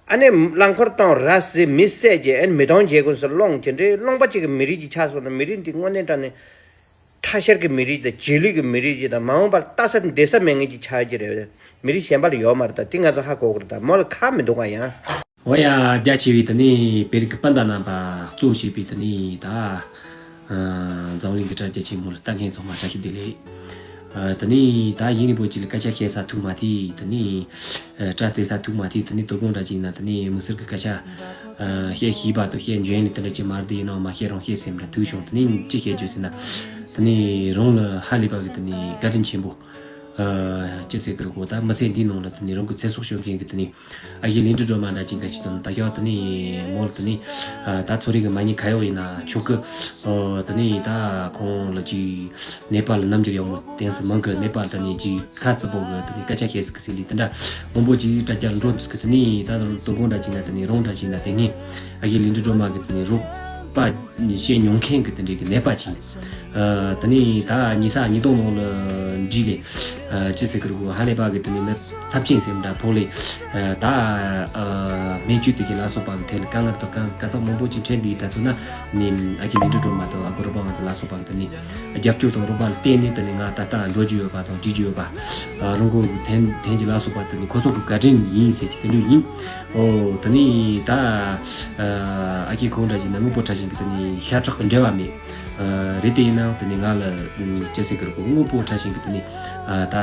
ཨ་ནི་རླངས་འཁོར་གཏོང་ར་བཟི་མི་བསད་ཀྱི་ཨ་ནི་མི་གཏོང་བྱེད་དགོས་ཟེར་སློང་། དེ་འདྲའི་སློང་པ་གཅིག་གི་མི་རིགས་ཅིག་ཆགས་སོང་ན་མི་རིགས་འདི་དངོས་གནས་དྲང་གནས་ཐ་ཤལ་གྱི་མི་རིགས་དང་རྗེས་ལུས་ཀྱི་མི་རིགས་ཅིག་དང་མ་འོངས་པར་ལྟ་ས་བསྡད་ས་མེད་མཁན་ཅིག་ཆགས་ཀྱི་རེད། མི་རིགས་གཞན་པ་ལ་ཡོད་མ་རེད་ད། འདི་ང་ཚོ་ཧ་གོ་དགོས་རེད་ད། མོ་ལ་ཁག་མི་འདུག་ག་ཡང་། འོ་ཡ། རྒྱ་ཆེ་བའི་དེ་ནས་བོད་རིགས་ཀྱི་སྤུན་ཟླ་རྣམ་པ་གཙོ་བྱས་པའི་དེ་ནས་ད། ཨ། འཛམ་གླིང་གི་དྲ་རྒྱ་ཆེན་མོ་ལ་ལྟ་མཁན་ཚང་མ་བཀྲ་ཤིས་བདེ་ལེགས། ཨ། དེ་ནས་ད་ཡིན་རིང་པོ་ཅིག་ལ་སྐད་ཆ་བཤད་ས་ཐུག་མ་ཐུབ། དེ་ནས་ཨ། སྐྲ་བཙལ་ས་ཐུག་མ་ཐུབ། དེ་ནས་དོ་དགོང་འདྲ་ཅིག་ན་དེ་ནས་མི་སེར་གྱི་སྐད་ཆ་ཨ། བཤད་ཤེས་པ་དང་བཤད་འཇོན་ལ་དེ་འདྲ་ཅིག་མ་རེད། དེ་ཡིན་ནའང་མ་བཤད་རུང་བཤད་སེམས་ལ་ཐུག་བྱུང་། དེ་ནས་ཅི་བཤད་རྒྱུ་ཟེར་ན། དེ་ནས་རང་ལ་ཧ་ལས་པ་གི་དེ་ནས་བཀའ་དྲིན་ཆེན་པོ། ཨ། ཅི་ཟེར་གི་རེད་གོ། ད་མི་ཚེ་འདིའི་ནང་ལ་དེ་ནས་རང་གི་ཚེ་སྲོག་སྐྱོབ་མཁན་གྱི་དེ་ནས་ཨ་ཡེ་ལིང་ཏི་སྒྲོལ་མ་འདྲ་ཅིག་འགའ་ཞིག་དང་ད་ཡག་དེ་ནས་མོལ། དེ་ནས་ཨ། ད་ཚོ་རིག་གི་མ་ཉེས་ཁ་གཡོག་ཡིན་ན་ཆོག་གི། ཨ། དེ་ནས་ད་ཁོང་ལ་ཅིག་ནེ་པཱལ་ནམ་རྒྱུན་ཡག་མོ་བསྟན་ས་མང་གི། ནེ་པཱལ་དེ་ནས་ཅིག་ཁ་རྩི་པོ་གི་དེ་ནས་སྐད་ཆ་བཤད་ས་གི་ཟེར་ལི་དེ་འདྲ་མང་པོ་ཅིག་དྲ་རྒྱ་འགྲོ་འདུག་གི། དེ་ནས་ད་དོ་དགོང་འདྲ་ཅིག་ན་དེ་ནས་རང་འདྲ་ཅིག་ན་དེ་ནས་ཨ་ཡེ་ལིང་ཏི་སྒྲོལ་མ་གི་དེ་ནས་རོགས་པ་བཤད་མྱོང་མཁན་གྱི་དེ་འདྲའི་གི་ནད་པ་ཅིག་ ཨ། དེ་ནས་ད་ཉི་ཤུ་རྩ་གཉིས་སྟོང་ནང་ལ་འདྲིས་ལས། ཨ། ཅི་ཟེར་གི་རེད་གོ། ཧ་ལས་པ་གི་དེ་ནས་མི་ཚབས་ཆེན་ཟེར་འདྲ་ཕོག་ལས། ཨ། ད་ཨ་སྨན་བཅོས་དེ་གི་ལ་སོགས་པ་གི་ཐད་ལ་དཀའ་ངལ་དང་དཀའ་དཀའ་ཚེགས་མང་པོ་ཅིག་འཕྲད་འདུག་ད་ཚོ་ན་ནས་ཨ་ཁུ་ལི་འབྲུ་སྒྲོལ་མ་དང་ཨ་ཁུ་རོ་པ་ང་ཚོ་ལ་སོགས་པ་གི་དེ་ནས་རྒྱབ་སྐྱོར་དང་རོགས་པ་ལ་བརྟེན་ནས་དེ་ནས་ང་ད་ལྟ་འགྲོ་རྒྱུ་ཡོད་པ་དང་བྱེད་རྒྱུ་ཡོད་པ། ཨ། རང་གི་འཐེན་འཐེན་གྱི་ལ་སོགས་པ་དེ་ནི་ཁོ་ཚོ་གི་བཀའ་དྲིན་ཡིན་ཟེར་གྱི་དེ་འདྲ་ཡིན། ཨོ། དེ་ནི་ད་ཨ་ཨ་ཁུ་ཁོང་འདྲ་ཞིག་ན་དངོས་པོ་ཕྲ་ཞིང་གི་དེ་ནི་ཤ་ཁྲག་གི་འབྲེལ་བ་མེད། ཨ། རེད་དེ་ཡིན་ནའང་དེ་ནི་ང་ལ་ཅི་ཟེར་གི་རེད་གོ། དངོས་པོ་ཕྲ་ཞིང་གི་དེ་ནི་ཨ་ད་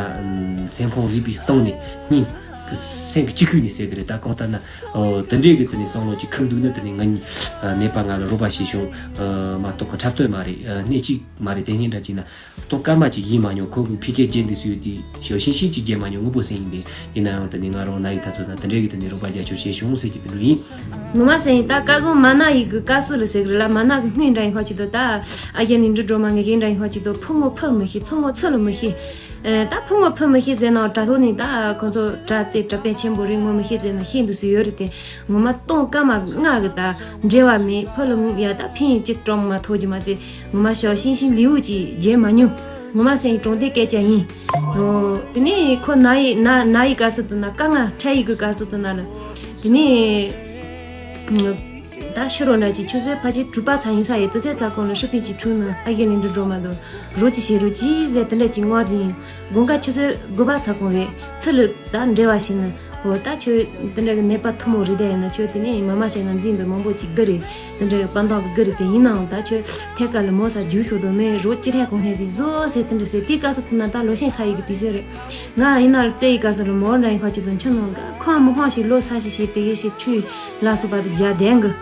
སེམས་ཁོང་རུས་པའི་གཏིང་ནས་སྙིང་གི་སེམས་ཀྱི་ཅི་ཁུག་ནས་ཟེར་གི་རེད། ད་གང་ལྟར་ན། ཨོ། དེ་འདྲའི་གི་དེ་ནི་བསམ་བློ་ཅིག་ཁུར་འདུག་ན་དེ་ནི་ང་གཉིས་ཨ་ནད་པ་ང་ལ་རོགས་པ་བྱེད་བྱུང་། ཨ། མ་གཏོགས་གི་འཁྲབ་སྟོན་མ་རེད། ཨ། སྣེ་གཅིག་མ་རེད། དེ་སྔོན་འདྲ་ཅིག་ན་ལྟོ་སྐར་མ་ཅིག་ཡིན་མ་མྱོང་། ཁོ་གི་ཕི་ཀའི་རྒྱན་འདི་སུས་དེ་ཞོ་ཤིང་ཤིང་ཅིག་རྒྱན་མ་མྱོང་། དངོས་པོ་སེམས་ཡིན་པས། ཡིན་ན་ཡང་དེ་ནི་ང་རང་ན་ཡི་ད་ཚོད་ན་དེ་འདྲའི་གི་དེ་ནི་རོགས་པ་རྒྱབ་སྐྱོར་བྱེད་བྱུང་ཟེར་གྱི་དེ་འདྲ་ཡིན། ངོ་མ་ཟེར་ཡིན་ད་སྐལ་བཟང་མ་ན་ཡི་གི་སྐབས་སུ་ལ་ཟེར་གི་རེད་ལ། མ་ན་གི་སྔོན་འདྲ་ཡིན་ཁ་ཅིག་ཏུ་ད་ཨ་ཡེ་ནི་འབྲུ་སྒྲོལ་མ་ངེད་ཀྱི་འདྲ་ཡིན་ཁ་ཅིག་ཏུ་ཕུ་ངོ་ཕུ་མི་ཤེས། ཚུ་ངོ་ཚུ་ལ་མི་ཤེས། ཨེ། ད་ཕུ་ངོ་ཕུ་མི་ཤེས་ཟེར་ན་དྲ་ཐོག་ནས་ད་ཁོང་ཚོ་དྲ་རྩེ་དྲ་དཔོན་ཆེན་པོ་རེད་ངོ་མི་ཤེས་ཟེར་ན་ཤེས་འདུག་སུ་ཡོད་རེད་དེ། ངོ་མ་སྟོང་སྐར་མ་ལྔ་གི་ད་འབྲེལ་བ་མེད། ཕུ་ལ་ཡ་ད་ཕན་ཡིན་གཅིག་གྲོང་མ་ཐོག་གི་མ་དེ། ངོ་མ་ཞའོ་ཤིང་ཤིང་ལིའུ་ཅིག་རྒྱན་མ་མྱོང་། ངོ་མ་སེང་གྲོང་སྡེ་སྐད་ཆ་ཡིན། ཨོ། དེ་ནས་ཁོ་ན་ཡི་ན་ན་ཡི་སྐབས་སུ་དུ་ན་དཀའ་ངལ་འཕྲད་ཡི་གི་སྐབས་སུ་དུ་ན་ལ། དེ་ནས་ད་ཤི་རོ་འདྲ་ཅིག་ཆུ་ཚོད་ཕལ་ཆེར་དྲུག་པ་ཚ་ཡིན་ས་ཡོད། དུས་ཚོད་ཚ་གོང་ལ་ཧྲི་པིན་ཅིག་འཁྲུག་ན་ཨ་ཡེ་ལི་འདྲ་འགྲོ་མ་འདུག་རོགས་ཅིག་བྱེད་རོགས་ཅིག་ཟེར་དེ་འདྲ་ཅིག་ངོ་འཛིན་ཡིན། དགོང་ཁ་ཆུ་ཚོད་དགུ་པ་ཚ་གོང་རེད། ཚུར་ལ་ད་འབྲེལ་བ་བྱས་ན། འོ་ད་ཁྱོད་དེ་འདྲ་གི་ནད་པ་ཐུ་མོ་རེད་དེ། ཡིན་ན་ཁྱོད་དེ་ནས་མ་མ་བྱས་ན་འཛིན་འདི་མང་པོ་ཅིག་དགའ་རེད། དེ་འདྲ་གི་དཔལ་འབར་གི་དགའ་རེད་དེ། ཡིན་ནའང་ད་ཁྱོད་ཐད་ཀ་ལ་མོ་ས་རྒྱུག་ཤོག་དོ་མེད་རོགས་ཅི་ཐད་གོང་ཐད་དེ་བཟོ་ཟེར་དེ་འདྲ་ཟེར། དེའི་སྐབས་སུ་ཐུག་ན་ད་ལོ་ཤས་ས་ཡི་གི་དུས་ཚོད་རེད། ང་ཡིན་ན་ལ་རྩེ་ཡི་སྐབས་སུ་ལ་མོ་འདྲ་ཡིན་ཁ་ཅིག་དང་ཆུ་ནང་ག་ཁོང་མི་ཁོང་ཞིག་ལོ་ས་ཞིག་ཞིག་དེ་གི་ཞིག་ཁྲུས་ལ་སོགས་པ་དེ་རྒྱ་ལྡན་གི།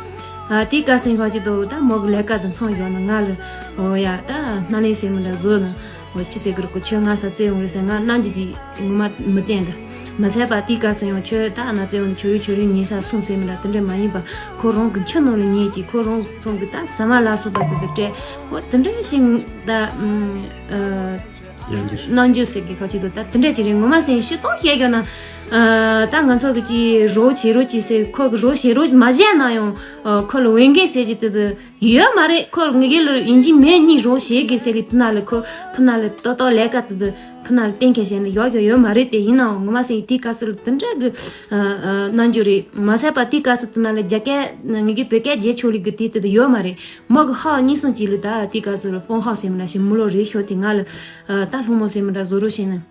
ཨ་དེའི་སྐབས་སུ་ཡིན་ཁ་ཅིག་དང་ད་མོ་གི་ལས་ཀ་དང་མཚུངས་ཡོང་ན་ང་ལ་འོ་ཡ་ད་སྣ་ལེན་ཟེར་མི་འདྲ་བཟོ་ན། འོ་ཅི་ཟེར་གི་རེད་གོ། ཁྱོད་ང་ས་རྩེ་ཡོང་རེད་ཟེར། ང་རྣམ་འགྱུར་དེ་ངོ་མ་མི་བསྟན་ད། མ་ཚད་པ་དེའི་སྐབས་སུ་ཡང་ཁྱོད་ད་ང་རྩེ་ཡོང་ཁྱོད་རེ་ཁྱོད་རེ་ཉེ་ས་སོང་ཟེར་མི་འདྲ་དེ་འདྲ་མ་ཡིན་པ། ཁོ་རང་གི་ཁྱི་ནང་ལ་ཉལ་ཅིག་ཁོ་རང་ཚང་གི་ད་ཟ་མ་ལ་སོགས་པ་དེ་དེ་སྤྲད། འོ་དེ་འདྲ་ཞིག་ད་ཨ་རྣམ་འགྱུར་ཟེར་གི་ཁ་ཅིག་ད་ད་དེ་འདྲ་ཅིག་རེད། ངོ་མ་ཟེར་ཤི་སྟོང་བཤད་རྒྱུ་ན། ཨ་ད་ང་ཚོ་གི་ཅིག་རོགས་བྱེད་རོགས་ཅིག་ཟེར། ཁོ་གི་རོགས་བྱེད་རོགས་མ་བྱས་ན་ཡང་ཨ་ཁོ་ལ་འོས་འགན་ཟེར་ཅིག་དེ་དེ་ཡོད་མ་རེད། ཁོ་ངེད་ཀྱི་ལོ་ཡིན་གཅིག་མིན་གཉིས་རོགས་བྱེད་དགོས་ཟེར་ལི་དེ་ན་ལ་ཁོ་ཕུ་ན་ལ་ཏོག་ཏོག་ལས་ཀ་དེ་དེ་ཕུ་ན་ལ་གཏན་འཁེལ་བྱས་ན་ཡོག་ཡོག་ཡོད་མ་རེད་དེ། ཡིན་ནའང་ངོ་མ་ཟེར་དེའི་སྐབས་སུ་ལ་དེ་འདྲ་གི་ཨ་ཨ་རྣམ་འགྱུར་རེད། མ་ཟད་པ་དེའི་སྐབས་སུ་དེ་ན་ལ་རྒྱ་སྐད་ངེད་ཀྱི་བོད་སྐད་བརྗེད་ཆོག་ལི་གི་དེ་དེ་དེ་ཡོད་མ་རེད། མོ་གི་ཧ་གཉིས་གསུམ་གཅིག་ལ་ད་དེའི་སྐབས་སུ་ལ་ཧྥོང་ཧ་ཟེར་མི་འདྲ་ཞིག་མི་ལོ་རེ་ཤོར་དེ་ང་ལ་ཨ་ད་སློང་མོ་ཟེར་མི་འདྲ་བཟོ་རོགས་བྱས་ན།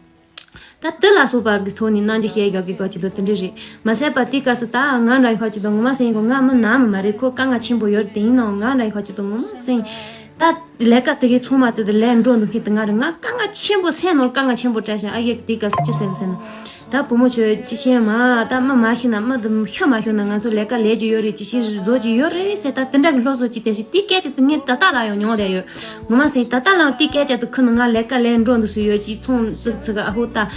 ད་དེ་ལ་སོགས་པ་གི་ཐོག་ནས་རྣམ་འགྱུར་བཤད་རྒྱག་གི་སྐབས་ཅིག་ཏུ་དེ་འདྲ་རེད། མ་ཟད་པ་དེའི་སྐབས་སུ་ད་ང་འདྲ་ཡི་ཁ་ཅིག་ཏུ་ངོ་མ་སེང་གོ་ང་མི་ནག་མི་མ་རེད། ཁོ་དཀའ་ངལ་ཆེན་པོ་ཡོད་རེད་དེ། ཡིན་ནའང་ང་འདྲ་ཡི་ཁ་ཅིག་ཏུ་ངོ་མ་སེང་ད་ལས་ཀ་དེ་གའི་ཚང་མ་དེ་དུ་ལས་འགྲོ་འདུག་མཁན་དེ་ང་རེད། ང་དཀའ་ངལ་ཆེན་པོ་སེང་ནོར་དཀའ་ངལ་ཆེན་པོ་སྤྲད་བཞག་ཨ་ཡེ་དེའི་སྐབས་སུ་ཅི་ཟེར་ཟེར་ན། ད་བུ་མོ་ཁྱོད་ཅི་ཤེས་མ་ད་མི་མ་ཤི་ན་མི་དུ་ཤི་མ་ཤོར་ན་ང་ཚོ་ལས་ཀ་ལས་རྒྱུ་ཡོད་རེད། ཅི་ཤེས་བཟོ་རྒྱུ་ཡོད་རེད་ཟེར། ད་དེ་འདྲ་གི་སློབ་གསོ་ཅིག་དེ་ཞིག་དེའི་སྐད་ཅིག་ཏུ་ངས་ད་ལྟ་ལ་ཡང་མྱོང་བསྡད་ཡོད། ངོ་མ་སེང་ད་ལྟ་ལའང་དེའི་སྐད་ཆ་དུ་ཁུ་ནུ་ང་ལས་ཀ་ལས་འགྲོ་འདུག་སུ་ཡོད་ཅིག་ཚོང་ཙིག་ཙིག་ཨ་ཧོ་ད་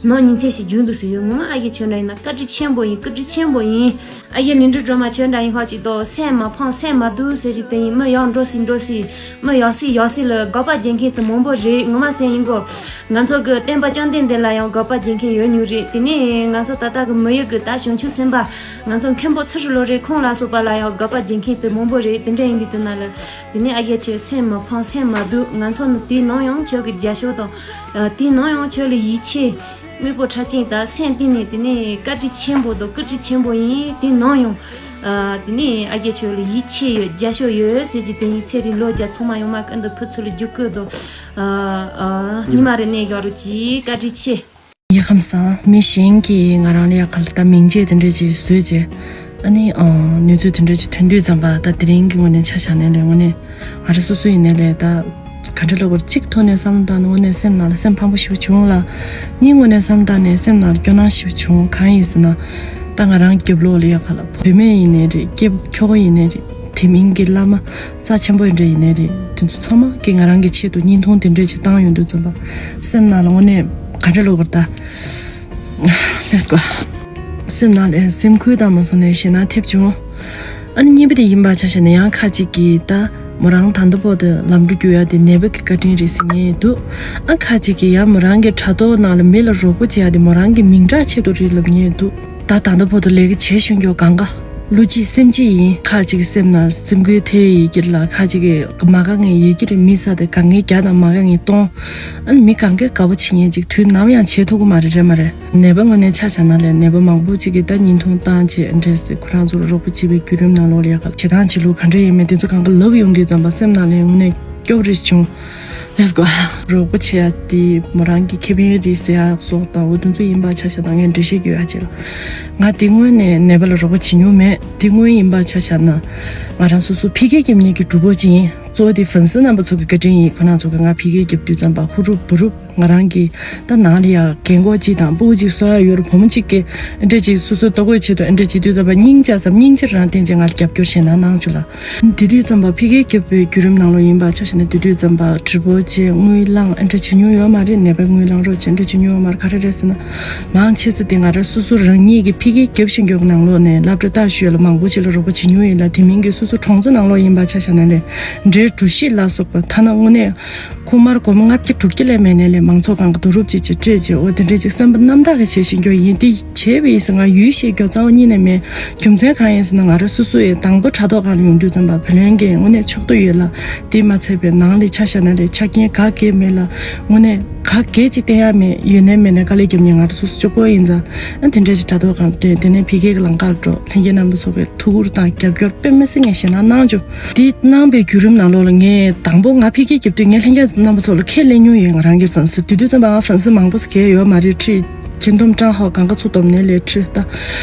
ནོར་ཉིན་ཚེ་ཞིག་རྒྱུ་འདུག་སུ་ཡོད། ངོ་མ་ཨ་ཡེ་ཁྱོད་འདྲ་ཡིན་ན་བཀའ་དྲིན་ཆེན་པོ་ཡིན། བཀའ་དྲིན་ཆེན་པོ་ཡིན། ཨ་ཡེ་ལི་འབྲུ་སྒྲོལ་མ་ཁྱོད་འདྲ་ཡིན་ཧོ་ཅིག་ཏོ་སེམས་མ་ཕངས་སེམས་མ་སྡུག་ཟེར་ཞིག་དེ་ཡིན། མི་ཡག་འགྲོ་སི་འགྲོ་སི་མི་ཡག་སི་ཡག་སི་ལ་དགག་པ་བྱེད་མཁན་དུ་མང་པོ་རེད། ངོ་མ་སེང་ཡིན་གོ། ང་ཚོ་གི་བསྟན་པ་བཅོམ་ལྡན་འདས་ལ་ཡང་དགག་པ་བྱེད་མཁན་ཡོད་མྱོང་རེད། དེ་ནས་ང་ཚོ་ད་ལྟ་གི་མི་ཡུལ་གི་ད་བྱང་ཆུབ་སེམས་དཔའ་ང་ཚོ་མཁན་པོ་ཚུ་རུ་ལོ་རེ་ཁོང་ལ་སོགས་པ་ལ་ཡང་དགག་པ་བྱེད་མཁན་དུ་མང་པོ་རེད། དེ་འདྲ་ཡིན་དུས་དེ་ན་ལ། དེ་ནས་ཨ་ཡེ་ཁྱོད་སེམས་མ་ཕངས་སེམས་མ་སྡུག་ང་ཚོ་ནི་དེའི་ནང་ཡང་ཁྱོད་ཀྱི་རྒྱ་ཤོག་དང་། ཨ་དེའི་ནང་ཡང་ཁྱོད་ལ་ཡིད་ཆེས། དངོས་པོ་ཁྲ་ཅན་ད་སེམས་གཏིང་ནས་དེ་ནས་བཀའ་དྲིན་ཆེན་པོ་དང་བཀུར་སྟི་ཆེན་པོ་ཡིན། དེའི་ནང་ཡང་། ཨ་དེ་ནས་ཨ་ཡེ་ཁྱོད་ལ་ཡིད་ཆེས་ཡོད་རྒྱ་ཤོག་ཡོད་ཟེར་གྱི་དེ་ཡིན། ཚེ་རིང་ལོ་བརྒྱ་ཚང་མ་ཡོང་མ་ཀུན་ཏུ་ཕུ་ཚུ་ལ་རྒྱུ་སྐུད་དང་། ཨ་ཨ་ཉི་མ་རེ་གནས་ཡོད་རུ་ཅིག་བཀའ་དྲིན་ཆེ། ཡ་ཁམས་བཟང་། མི་གཞན་གྱིས་ང་རང་ལ་ཡ་ག་ལ་ད་མིང་ཆད་དེ་འདྲ་ཅིག་བཟོས་རྗེས། ཨ་ནི་ཨ་གནས་ཚུལ་དེ་འདྲ་ཅིག་ཐོན་དུས་ཙམ་པ་ད་དེ་རིང་གི་ངོས་ནས་ཆ་བཞག་ནས་ལས་དངོས་གནས་ང་རང་སོ་སོ་ཡིན་ནའི་ལས་ད་ག་འདྲ་ལབ་དགོས་རེད། གཅིག་ཐོག་ནས་བསམ་བློ་བཏང་ན་དངོས་གནས་སེམས་ནང་ལ་སེམས་ཕམ་པོ་ཞེ་པོ་བྱུང་ལ། གཉིས་ངོས་ནས་བསམ་བཏང་ནས་སེམས་ནང་ལ་སྐྱོ་སྣང་ཞེ་པོ་བྱུང་། གང་ཡིན་ཟེར་ན། ད་ང་རང་རྒྱབ་ལོགས་ལ་ཡ་ག་ལ་བུད་མེད་ཡིན་ནའི་རེད། སྐྱེས་བུ་ཁྱོ་ག་ཡིན་ནའི་རེད། དེ་མིན་གྱི་བླ་མ་རྩ་ཆེན་པོ་འདྲ་ཡིན་ནའི་རེད། དེ་ཚོ་ཚང་མ་གིས་ང་རང་གི་ཆེད་དུ་བརྙན་ཐུང་དེ་འདྲ་ཅིག་བཏང་ཡོང་དུས་ཙམ་པ། སེམས་ནང་ལ་དངོས་གནས་ག་འདྲ་ལབ་དགོས་རེད་ད། Let's go. སེམས་ནང་ལ་སེམས་ཁུར་དང་མ་སོང་ནས་ཞེད་སྣང་ཐེབས་བྱུང་། ཨ་ནི་གཉིས་པ་དེ་ཡིན་པ་ཆ་བཞག་ན་ཡང་ཁ་ཅིག་གིས་ད་མོ་རང་ད་ལྟ་བར་དུ་ལམ་འགྲོ་རྒྱུག་ཡ་དེ་ནད་པ་གི་བཀའ་དྲིན་རེད་ཟེར་ངེས་འདུག་ཨ་ཁ་ཅིག་གིས་ཡང་མོ་རང་གི་དྲ་ཐོག་ནང་ལ་མི་ལ་རོགས་པ་བྱེད་ཡ་དེ་མོ་རང་གི་མིང་གྲགས་ཆེད་དུ་རེད་ལབ་ངེས་འདུག་ད་ད་ལྟ་བར་དུ་ལས་ཀ་བྱེད་བཞིན་ཡོད་གང་ག་བློ་གཅིག་སེམས་གཅིག་ཡིན། ཁ་ཅིག་གི་སེམས་ནང་སེམས་འགུལ་ཐེབས་ཡོད་ཀྱི་རེད་ལ། ཁ་ཅིག་གི་མ་དགའ་མཁན་ཡོད་ཀྱི་རེད། མི་ས་དེ་དགའ་མཁན་བརྒྱ་དང་མ་དགའ་མཁན་སྟོང་། ཨ་ནི་མི་གང་གས་དགའ་པོ་བྱེད་མཁན་ཅིག་དུས་ནམ་ཡང་བྱེད་ཐུབ་ཀྱི་མ་རེད། རེད་མ་རེད། ནད་པ་ངོས་ནས་ཆ་བཞག་ན་ལས་ནད་པ་མང་པོ་ཅིག་གིས་ད་བརྙན་ཐུང་བཏང་བྱས་འདྲས་སེ་ཁོ་རང་ཚོ་ལ་རོགས་པ་བྱེད་པའི་བརྒྱུད་རིམ་ནང་ལོགས་ལ་ཡག་ག་བྱེད་སྟངས་བྱེད་ལུགས་ག་འདྲ་ཡིན་མིན་དེ་ཚོ་གང་ག་ལབ་ཡོང་དུས་ཙམ་པ་སེམས་ནང་ལས་དངོས་གནས་སྐྱོ་པོ་རེ་བྱུང་། Let's go. རོགས་པ་བྱེད་ཡ་དེ་མོ་རང་གི་ཁེ་ཕན་རེད་ཟེར་ཡ་སོགས་དང་འོ་དེ་ཚོ་ཡིན་པ་ཆ་བཞག་ན་ངས་འགྲེལ་བཤད་རྒྱག་ཡ་བྱེད་ལ། ང་དེ་སྔོན་ནས་ནད་པ་ལ་རོགས་པ་བྱེད་མྱོང་མེད། དེ་སྔོན་ཡིན་པ་ཆ་བཞག་ན་ང་རང་སོ་སོ་ཕི་ཀེ་རྒྱབ་མཁན་གྱི་གྲོགས་པོ་ཅིག་ཡིན། གཙོ་བོ་དེ་ཧྥན་སི་རྣམ་པ་ཚོ་གི་བཀའ་དྲིན་ཡིན། ཁོ་རང་ཚོ་གིས་ང་ཕི་ཀེ་རྒྱབ་དུས་ཙམ་པ་ཧུ་རུབ་བུ་རུབ་ང་རང་གི་ད་ནང་ལ་ཡ་རྒན་གོག་ཅིག་དང་སྤུ་གུ་ཅིག་གསོ་ཡ་ཡོད་རེད། བུ་མོ་གཅིག་གིས་ཨེ་འདྲ་ཅིག་སོ་སོའི་ལྟོ་གོས་ཆེད་དུ་ཨེ་འདྲ་ཅིག་དུས་ཙམ་པ་སྙིང་རྗེ་བསམ། སྙིང་རྗེ་རང་བསྟན་བྱས་ང་ལ་རྒྱབ་སྐྱོར་བྱས་ན་གནང་བྱུང་ལ། དེ་དུས་ཙམ་པ་ཕི་ཀེ་རྒྱབ་པའི་བརྒྱུད་རིམ་ནང་ལོགས་ཡིན་པ་ཆ་བཞག་ན་དེ་དུས་ཙམ་པ་གྲི་པོ་ཆེ་དངུལ་བླངས་ཨེ་འདྲ་བྱེད་མྱོང་ཡོད་མ་རེད། ནད་པའི་དངུལ་བླངས་རོགས་བྱེད་ཨེ་འདྲ་བྱེད་མྱོང་ཡོད་མ་རེད། ག་རེ་རེད་ཟེར་ན་མང་ཆེ་ས་དེ་ང་རང་སོ་སོ་རང་ཉིད་ཀྱི་ཕི་ཀེ་རྒྱབ་བཞིན་ཡོད་པའི་ནང་ལོགས་ནས་སློབ་གྲྭ་ལྟ་ཞུས་ལ་མང་པོ་ཅིག་ལ་རོགས་པ་བྱེད་མྱོང་ཡིན་ལ། དེ་མིན་གྱི་སོ་སོ་གྲོང་ཚོ་ནང་ལོགས་ཡིན་པ་ཆ་བཞག་ན་ལས་འབྲས་གྲོ་ཞིབ་ལ་སོགས་པ་ཐ་ན་དངོས་གནས་ཁུག་དམར་སྒོར་མོ་ལྔ་བརྒྱ་དྲུག་བརྒྱ་ལས་མེད་ནས་ལས་མང་ཚོགས་སྒང་ག་བསྡུ་རུབ་ཅིག་ཅིག་སྤྲད་ཅིག་འོ་དེ་འདྲས་ཅིག་བསམ་པ་རྣམ་དག་གིས་བྱེད་བཞིན་ཡོད་ཡིན། དེ་བྱས་པ་ཡིན་ཟེར་ང་ཡུལ་ཤེས་རྒྱུ་རྩ་བ་ཉིད་ནས་མེད། རྒྱུ་མཚན་གང་ཡིན་ཟེར་ན་ང་རང་སོ་སོ་ཡི་དང་པོ་དྲ་ཐོག་སྒང་ལ་ཡོང་དུས་ཙམ་པ་བུ་ལོན་གྱི་དངོས་གནས་ཕྱོགས་བསྡུ་ཡོད་ལ། དེ་མ་ཚད་པའི་ནང་ལས་ཆ་བཞག་ན་ལས་ཆ་རྐྱེན་ག་གེ་མེད་ལ། དངོས་གནས་ག་གེ་ཅིག་བསྟན་ཡ་མེད། ཡོད་ནའི་མེད་ནའི་དཀའ་ལས་རྒྱབ་མཁན་ང་རང་སོ་སོ་གཅིག་པོ་ཡིན་ཙང་། ཨ་དེ་འདྲས་ཅིག་དྲ་ཐོག་སྒང་ལ་སྟོན། དེ་ནས་ཕི་ཀེ་གི་ལམ་ཁར་འགྲོ། ལྷན་རྒྱས་རྣམ་པ་ཚོ་གི་ཐུགས་ཁུར་དང་རྒྱབ་སྐྱོར་དཔེ་མི་སྲིད་ངས་ཞེ་དྲག་གནང་བྱུང་། དེ་གནང་པའི་བརྒྱུད་རིམ་ནང་ལོགས་ལ་ངས་དང་པོ་ང་ཕི་ཀེ་རྒྱབ་དུས་ངས་ལྷན་རྒྱས་རྣམ་པ་ཚོ་ལ་ཁས་ལེན་མྱོང་ཡོད། ང་རང་གི་ཧྥན་སི། དེ་དུས་ཙམ་པ་ང་ཧྥན་སི་མང་པོ་ཟེར་མཁན་ཡོད་མ་རེད། ཁྲི་ཁྱེད་འདོམ་ཀྲང་ཧའོ་གང་ག་ཚུར་བསྡོམས་ནས་ལས་ཁྲི་ད་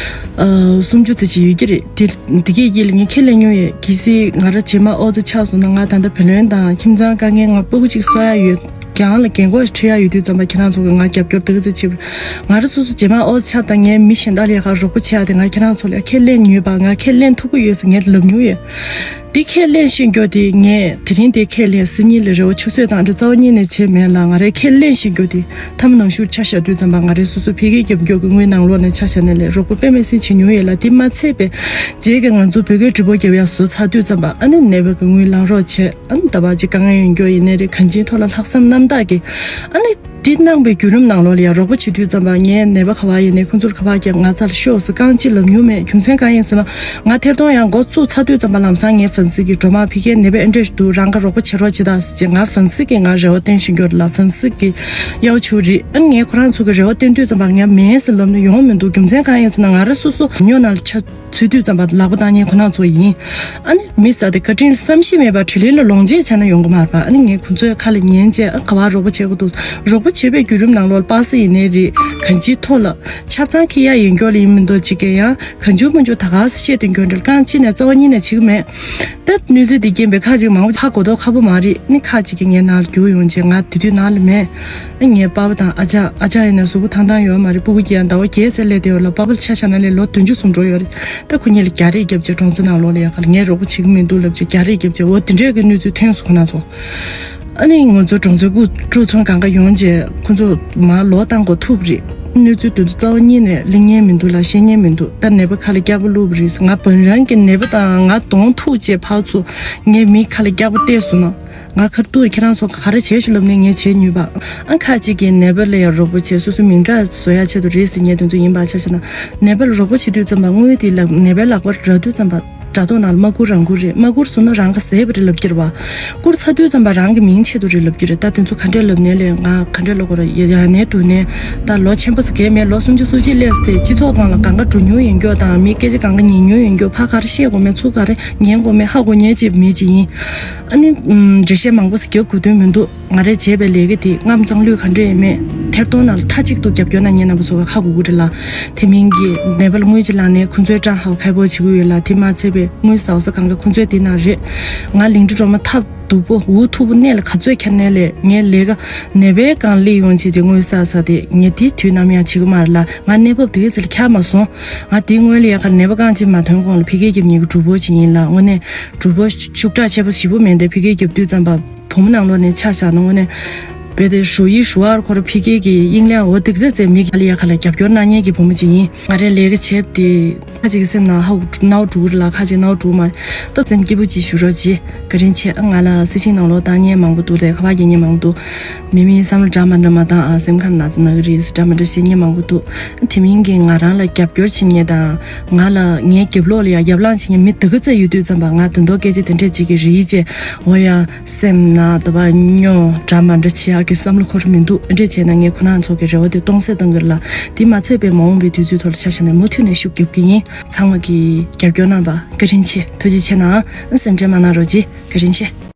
ཨ་སུམ་ཅུ་ཙམ་ཅིག་ཡོད་ཀྱི་རེད། དེ་དེ་གའི་དཀྱིལ་ལ་ངས་ཁས་ལེན་མྱོང་ཡོད། གལ་སྲིད་ང་རང་རྗེས་མ་ཨོ་ཙི་ཆགས་སོང་ན་ང་ད་ལྟ་བུ་ལོན་དང་ཁྱིམ་ཚང་དཀའ་ངལ། ང་སྤུ་གུ་གཅིག་གསོ་ཡ་ཡོད། རྒྱང་ལ་རྒན་གོག་ཁྲིད་ཡ་ཡོད་དུས་ཙམ་པ་ཁྱེད་རང་ཚོ་གིས་ང་རྒྱབ་སྐྱོར་དེ་ག་ཚོད་བྱེད་པ། ང་རང་སོ་སོ་རྗེས་མ་ཨོ་ཙི་ཆགས་དང་ངའི་མི་གཞན་དག་ལ་ཁ་རོགས་པ་བྱེད་ཡ་དེ་ང་ཁྱེད་རང་ཚོ་ལ་ཁས་ལེན་ཡོད་པ། ང་ཁས་ལེན་ཐུབ་ཀྱི་ཡོད་ཟེར་ངས་ལབ་མྱོང་ཡོད། འདི་ཁས་ལེན་ཤེས་རྒྱུ་དེ་ངས་དེ་རིང་དེ་ཁས་ལེན་སང་ཉིན་ལ་རེ་བ་ཆུད་ཟོས་དང་འདྲ་རྩ་བ་ཉིད་ནས་བྱས་མེད་ལ། ང་རའི་ཁས་ལེན་ཤེས་རྒྱུ་དེ་ཐ་མ་ནང་བཞུགས་ཆ་བཞག་དུས་ཙམ་པ་ང་རའི་སོ་སོ་ཕ་གིར་རྒྱབ་སྐྱོར་གྱི་དངུལ་ནང་ལོགས་ནས་ཆ་བཞག་ནས་ལས་རོགས་པ་དཔེ་མི་སྲིད་བྱེད་མྱོང་ཡོད་ལ། དེ་མ་ཚད་པའི་རྗེས་ཀྱི་ང་ཚོ་བོད་སྐད་བྲིས་པོ་རྒྱབ་ཡ་བཟོ་ཚར་དུས་ཙམ་པ་ཨ་ནི་ནད་པ་གི་དངུལ་བླངས་རོགས་བྱས། ཨ་ནི་ད་བར་ཅིག་དཀའ་ངལ་ཡོང་རྒྱུ་ཡིན་ནའི་རེད། གང་ཅིའི་ཐོག་ལ་ལྷག་བསམ་རྣམ་དག་གིས་ཨ་ནི་འདི་གནང་པའི་བརྒྱུད་རིམ་ནང་ལོགས་ལ་ཡང་རོགས་པ་བྱེད་དུས་ཙམ་པ་ངའི་ནད་པ་ག་པར་ཡིན་ནའི་ཁོང་ཚོར་ག་པར་ཀྱང་ང་རྩ་ལ་ཤོག་ཟེར་རྐང་གཅིག་ལབ་མྱོང་མེད། རྒྱུ་མཚན་གང་ཡིན་ཟེར་ན་ང་ཐད་གཏོང་ཡང་འགོ་བཙུགས་ཚར་དུས་ཙམ་པ་ལམ་སང་ངའི་ཧྥན་སི་གི་སྒྲོལ་མ་ཕ་གིར་ནད་པ་ཨེ་འདྲས་ཞིག་འདུག་རང་ག་རོགས་པ་བྱེད་རོགས་བྱེད་དང་ཟེར་བྱས་ང་ཧྥན་སི་གིས་ང་རེ་བ་བསྟན་བཞིན་ཡོད་རེད་ལ། ཧྥན་སི་གི་གཡའ་ཆུ་རེད། ཨ་ནི་ངས་ཁོ་རང་ཚོ་གི་རེ་བ་བསྟན་དུས་ཙམ་པ་ང་མེད་ཟེར་ལབ་ན་ཡོང་མི་འདུག་རྒྱུ་མཚན་གང་ཡིན་ཟེར་ན་ང་རང་སོ་སོ་ཉོ་ནང་ལ་ཆ་ཚུད་དུས་ཙམ་པ་ལག་པ་བཏང་མཁན་ཁོ་རང་ཚོ་ཡིན། ཨ་ནི་མི་ཟེར་དེ་བཀའ་དྲིན་བསམ་ཤེས་མེད་པར་དྲིན་ལན་ལ་ལོངས་སྤྱོད་བྱས་ན་ཡོང་གི་མ་རེད་པ། ཨ་ནི་ངས་ཁོ་ཚོའི་ཁ་ལ་ཉན་བྱས་ཨ་ག་པར་རོགས་པ་བྱེད་དགོས་འདུག་རོགས་པ་བྱེད་པའི་བརྒྱུད་རིམ་ནང་ལོགས་ལ་པ་སེ་ཡིན་ནའི་རེད། གང་ཅིའི་ཐོག་ལ་ཆབ་ཚང་འཁྱེར་ཡ་ཡིན་རྒྱུ་ལ་ཡིན་མི་འདུག་ཅིག་གི་ཡང་གང་བྱུང་མང་བྱུང་ད་ག་སེ་བཤད་དེ་འགྱོ་འདྲ་རྐང་གཅིག་ནས་རྩ་བ་ཉིད་ནས་བྱེད་ཀྱི་མེད། ད་གནས་ཚུལ་འདི་རྐྱེན་པས་ཁ་ཅིག་མང་པོ་ཧ་གོ་མདོག་ཁ་པོ་མ་རེད། ནི་ཁ་ཅིག་གིས་ངའི་ནང་ལ་རྒྱུགས་ཡོང་བྱས་ང་དེ་དུས་ནང་ལ་མེད། ཨ་ངའི་པ་ཕ་དང་ཨ་ཅག་ཨ་ཅག་ཡིན་ན་གཟུགས་པོ་ཐང་ཐང་ཡོད་མ་རེད། སྤུ་གུ་གྱི་ཡང་ཟླ་བ་བརྒྱད་ཙམ་སླེབས་བསྡད་ཡོད་ལ། པ་ཕ་ལ་ཆ་བཞག་ན་ལས་ལོ་བདུན་ཅུ་སུམ་ཅུ་འགྲོ་ཡོད་རེད། ད་ཁོ་གཉིས་ལ་རྒྱག་རེས་བརྒྱབ་བྱས་གྲོང་ཚོ་ནང་ལོགས་ལ་ཡག་ག་ལ་ངས་རོགས་པ་བྱེད་ཀྱི་མི་འདུག་ལབ་བྱས་རྒྱག་རེས་བརྒྱབ་བྱས་འོ་དེ་འདྲས་ཀྱི་གནས་ཚུལ་ཐོན་སོང་ཁོ་རང་ཚོ། ཨ་ནི་ང་ཚོ་གྲོང་ཚོའི་སྐུ་ཁྲུས་ཚོང་གང་ག་ཡོང་བྱས་ཁོ་ཚོ་མར་ལོག་བཏང་དགོས་ཐུག་པ་རེད། གནས་ཚུལ་དེ་ཚོ་རྩ་བ་ཉིད་ནས་གླེང་མཁན་མི་འདུག་ལ་བཤད་མཁན་མི་འདུག་ད་ནད་པ་ཁ་ལ་སྐྱག་པ་བླུགས་པ་རེད། ང་བུ་རང་གི་ནད་པ་དང་ང་གདོང་ཐུག་བྱས་ཕར་ཚུར་ངའི་མི་ཁ་ལ་སྐྱག་པ་བལྟས་སོང་ན། ང་ཁར་ཐུག་ཁྱེད་རང་ཚོ་ག་རེ་བྱས་ཤིག་ལབ་ནས་ངས་བྱས་ནུས་པ། ཨ་ཁ་ཅིག་གིས་ནད་པ་ལ་ཡང་རོགས་པ་བྱས་སོ་སོའི་མིང་གྲགས་བཟོ་ཡ་ཆེད་དུ་རེད་ཟེར་མཁན་དེ་ཚོ་ཡིན་པ་ཆ་བཞག་ན། ནད་པ་ལ་རོགས་པ་བྱེད་དུས་ཙམ་པ་དངུལ་དེ་ལ་ནད་པའི་ལག་པར་རག་དུས་ཙམ་པ་དྲ་ཐོག་ནང་ལ་མ་བསྐུར་རང་བསྐུར་རེད། མ་བསྐུར་སོང་ན་རང་ག་ཟས་པ་རེད་ལབ་ཀྱི་རེད་བ། བསྐུར་ཚར་དུས་ཙམ་པ་རང་གི་མིང་ཆེད་དུ་རེད་ལབ་ཀྱི་རེད། ད་དེ་ཚོ་ག་འདྲས་ལབ་ནའི་ལས་ང་ག་འདྲས་ལབ་དགོས་རེད། ཡ་ཡ་ནས་དུ་ནས་ད་ལོ་ཆེན་པོ་ཟེར་གྱི་མེད། ལོ་སུམ་ཅུ་སོ་གཅིག་སླེབས་ཏེ་སྤྱི་ཚོགས་སྒང་ལ་གང་ག་འགྲོ་མྱོང་ཡིན་རྒྱུ་དང་མི་སྐད་ཆ་གང་ག་ཉན་མྱོང་ཡིན་རྒྱུ། ཕར་ག་རེ་བཤད་དགོས་མེད་ཚུར་ག་རེ་ཉན་དགོས་མེད་ཧ་གོ་མཁན་ཅིག་མི་ཅིག་ཡིན། ཨ་ནི་ཨམ་འགྲེལ་བཤད་མང་པོ་ཟེར་རྒྱག་དགོས་དོན་མི་འདུག་ང་རས་བྱས་པའི་ལས་ཀ་དེ་རྔམ་གཙང་ལུས་ག་འདྲ་ཡང་མེད། ཐད་གཏོང་ནང་ལ་མཐའ་གཅིག་ཏུ་རྒྱབ་སྐྱོར་གནང་མཁན་རྣམ་པ་ཚོ་ག་ཧ་གོ་གི་རེད་ལ། དེ་མིན་གྱི་ནད་པ་ལ་དངུལ་ཅིག་བླངས་ནས་ཁོང་ཚོའི་ཀྲང་ཧའོ་ཁ་པོ་བྱེད་ཀྱི་ཡོད་ལ། དེ་མ་ཚད་པའི་དངུལ་ཟ་བ་ས་གང་ག་ཁོང་ཚོའི་དེ་ནང་རེད། ང་ལིང་ཏི་སྒྲོལ་མ་ཐབས་སྡུག་པོ་འུ་ཐུག་པོ་གནས་ལ་ག་ཚོད་འཁྱེར་ནས་ལས་ངའི་ལས་ཀ་ནད་པའི་སྒང་སླེབས་ཡོང་བྱས་ཀྱི་དངུལ་བསགས་ས་དེ་ངས་དེ་དུས་ནམ་ཡང་བྱེད་ཀྱི་མ་རེད་ལ། ང་གནས་བབ་དེ་ག་ཚོད་ལ་འཁྱེར་མ་སོང་། ང་དེའི་སྔོན་ལ་ཡ་ག་ནད་པ་རྐང་གཅིག་མ་ཐོན་གོང་ལ་ཕ་གིར་རྒྱབ་མཁན་གྱི་སྒྲུབ་པོ་ཅིག་ཡིན་ལ། དངོས་གནས་སྒྲུབ་པོ་ཤུགས་དྲག་ཆེ་པོ་ཞེ་པོ་མེད་དེ་ཕ་གིར་རྒྱབ་དུས་ཙམ་པ། བུ་མོ་ནང་ལོགས་ནས་ཆ་བཞག་ན་དངོས་གནས་ བས་དེ་ཞུ་ཡི་ཞུ་བར་ཁོ་ར་ཕི་ཀེ་གི་དབྱིན་ལན་འོ་དེག་ཙེ་ཙེ་མི་ག་ལི་ཡ་ཁ་ལ་རྒྱབ་སྐྱོར་གནང་མཁན་གྱི་བུ་མོ་ཅིག་ཡིན། ང་རའི་ལས་ཀ་བྱེད་དེ་ཁ་ཅིག་གི་སེམས་ནང་ཧ་གོ་ནའོ་འགྲོ་གི་རེད་ལ། ཁ་ཅིག་ནའོ་འགྲོ་མ་རེད། ད་སེམས་སྐྱིད་པོ་ཅིག་ཞུ་རོགས་གྱིས། བཀའ་དྲིན་ཆེ། ང་ལ་གསལ་བཤད་གནང་ལོག་བཏང་མཁན་མང་པོ་འདུག་ལས་ཁ་པར་རྒྱག་མཁན་མང་པོ་འདུག་མི་མིན་བསམ་བློ་འདྲ་མ་འདྲ་མ་བཏང་ཨ། སེམས་ཁམས་ན་ཚ་ན་གི་རེད་འདྲ་མ་འདྲ་བཤད་མཁན་མང་པོ་འདུག་དེ་མིན་གྱི་ང་རང་ལ་རྒྱབ་སྐྱོར་བྱེད་མཁན་དང་ང་ལ་ངའི་རྒྱབ་ལོགས་ལ་ཡ་རྒྱབ་ལངས་བྱེད་མཁན་མི་དེ་ག་ཙམ་ཡོད་དུས་ཙམ་པ་ང་དོན་དོ་སྐད་ཆ་དེ་འདྲས་ཅིག་གི་རིགས་ཅེས་འོ་ཡ། སེམས་ན་དུ་བ་སྨྱོ་འདྲ་མ་འདྲ་བྱེད་ཡག་གི་བསམ་བློ་འཁོར་མི་འདུག་འདྲས་བྱས་ན་ངས་ཁོ་རང་ཚོ་གི་རེ་བ་དེ་སྟོང་ཟད་བཏང་གི་རེད་ལ། དེ་མ་ཚད་པའི་མ་འོངས་པའི་དུས་ཚོད་ཐོག་ལ་ཆ་བཞག་ནས་མུ་མཐུད་ནས་ཤུགས་རྒྱབ་ཀྱི་ཡིན། ཚང་མ་གི་རྒྱབ་སྐྱོར་གནང་བ་བཀའ་དྲིན་ཆེ། ཐུགས་རྗེ་ཆེ་གནང་། སེམས་ཁྲལ་མ་གནང་རོགས་གྱིས། བཀའ་དྲིན་ཆེ།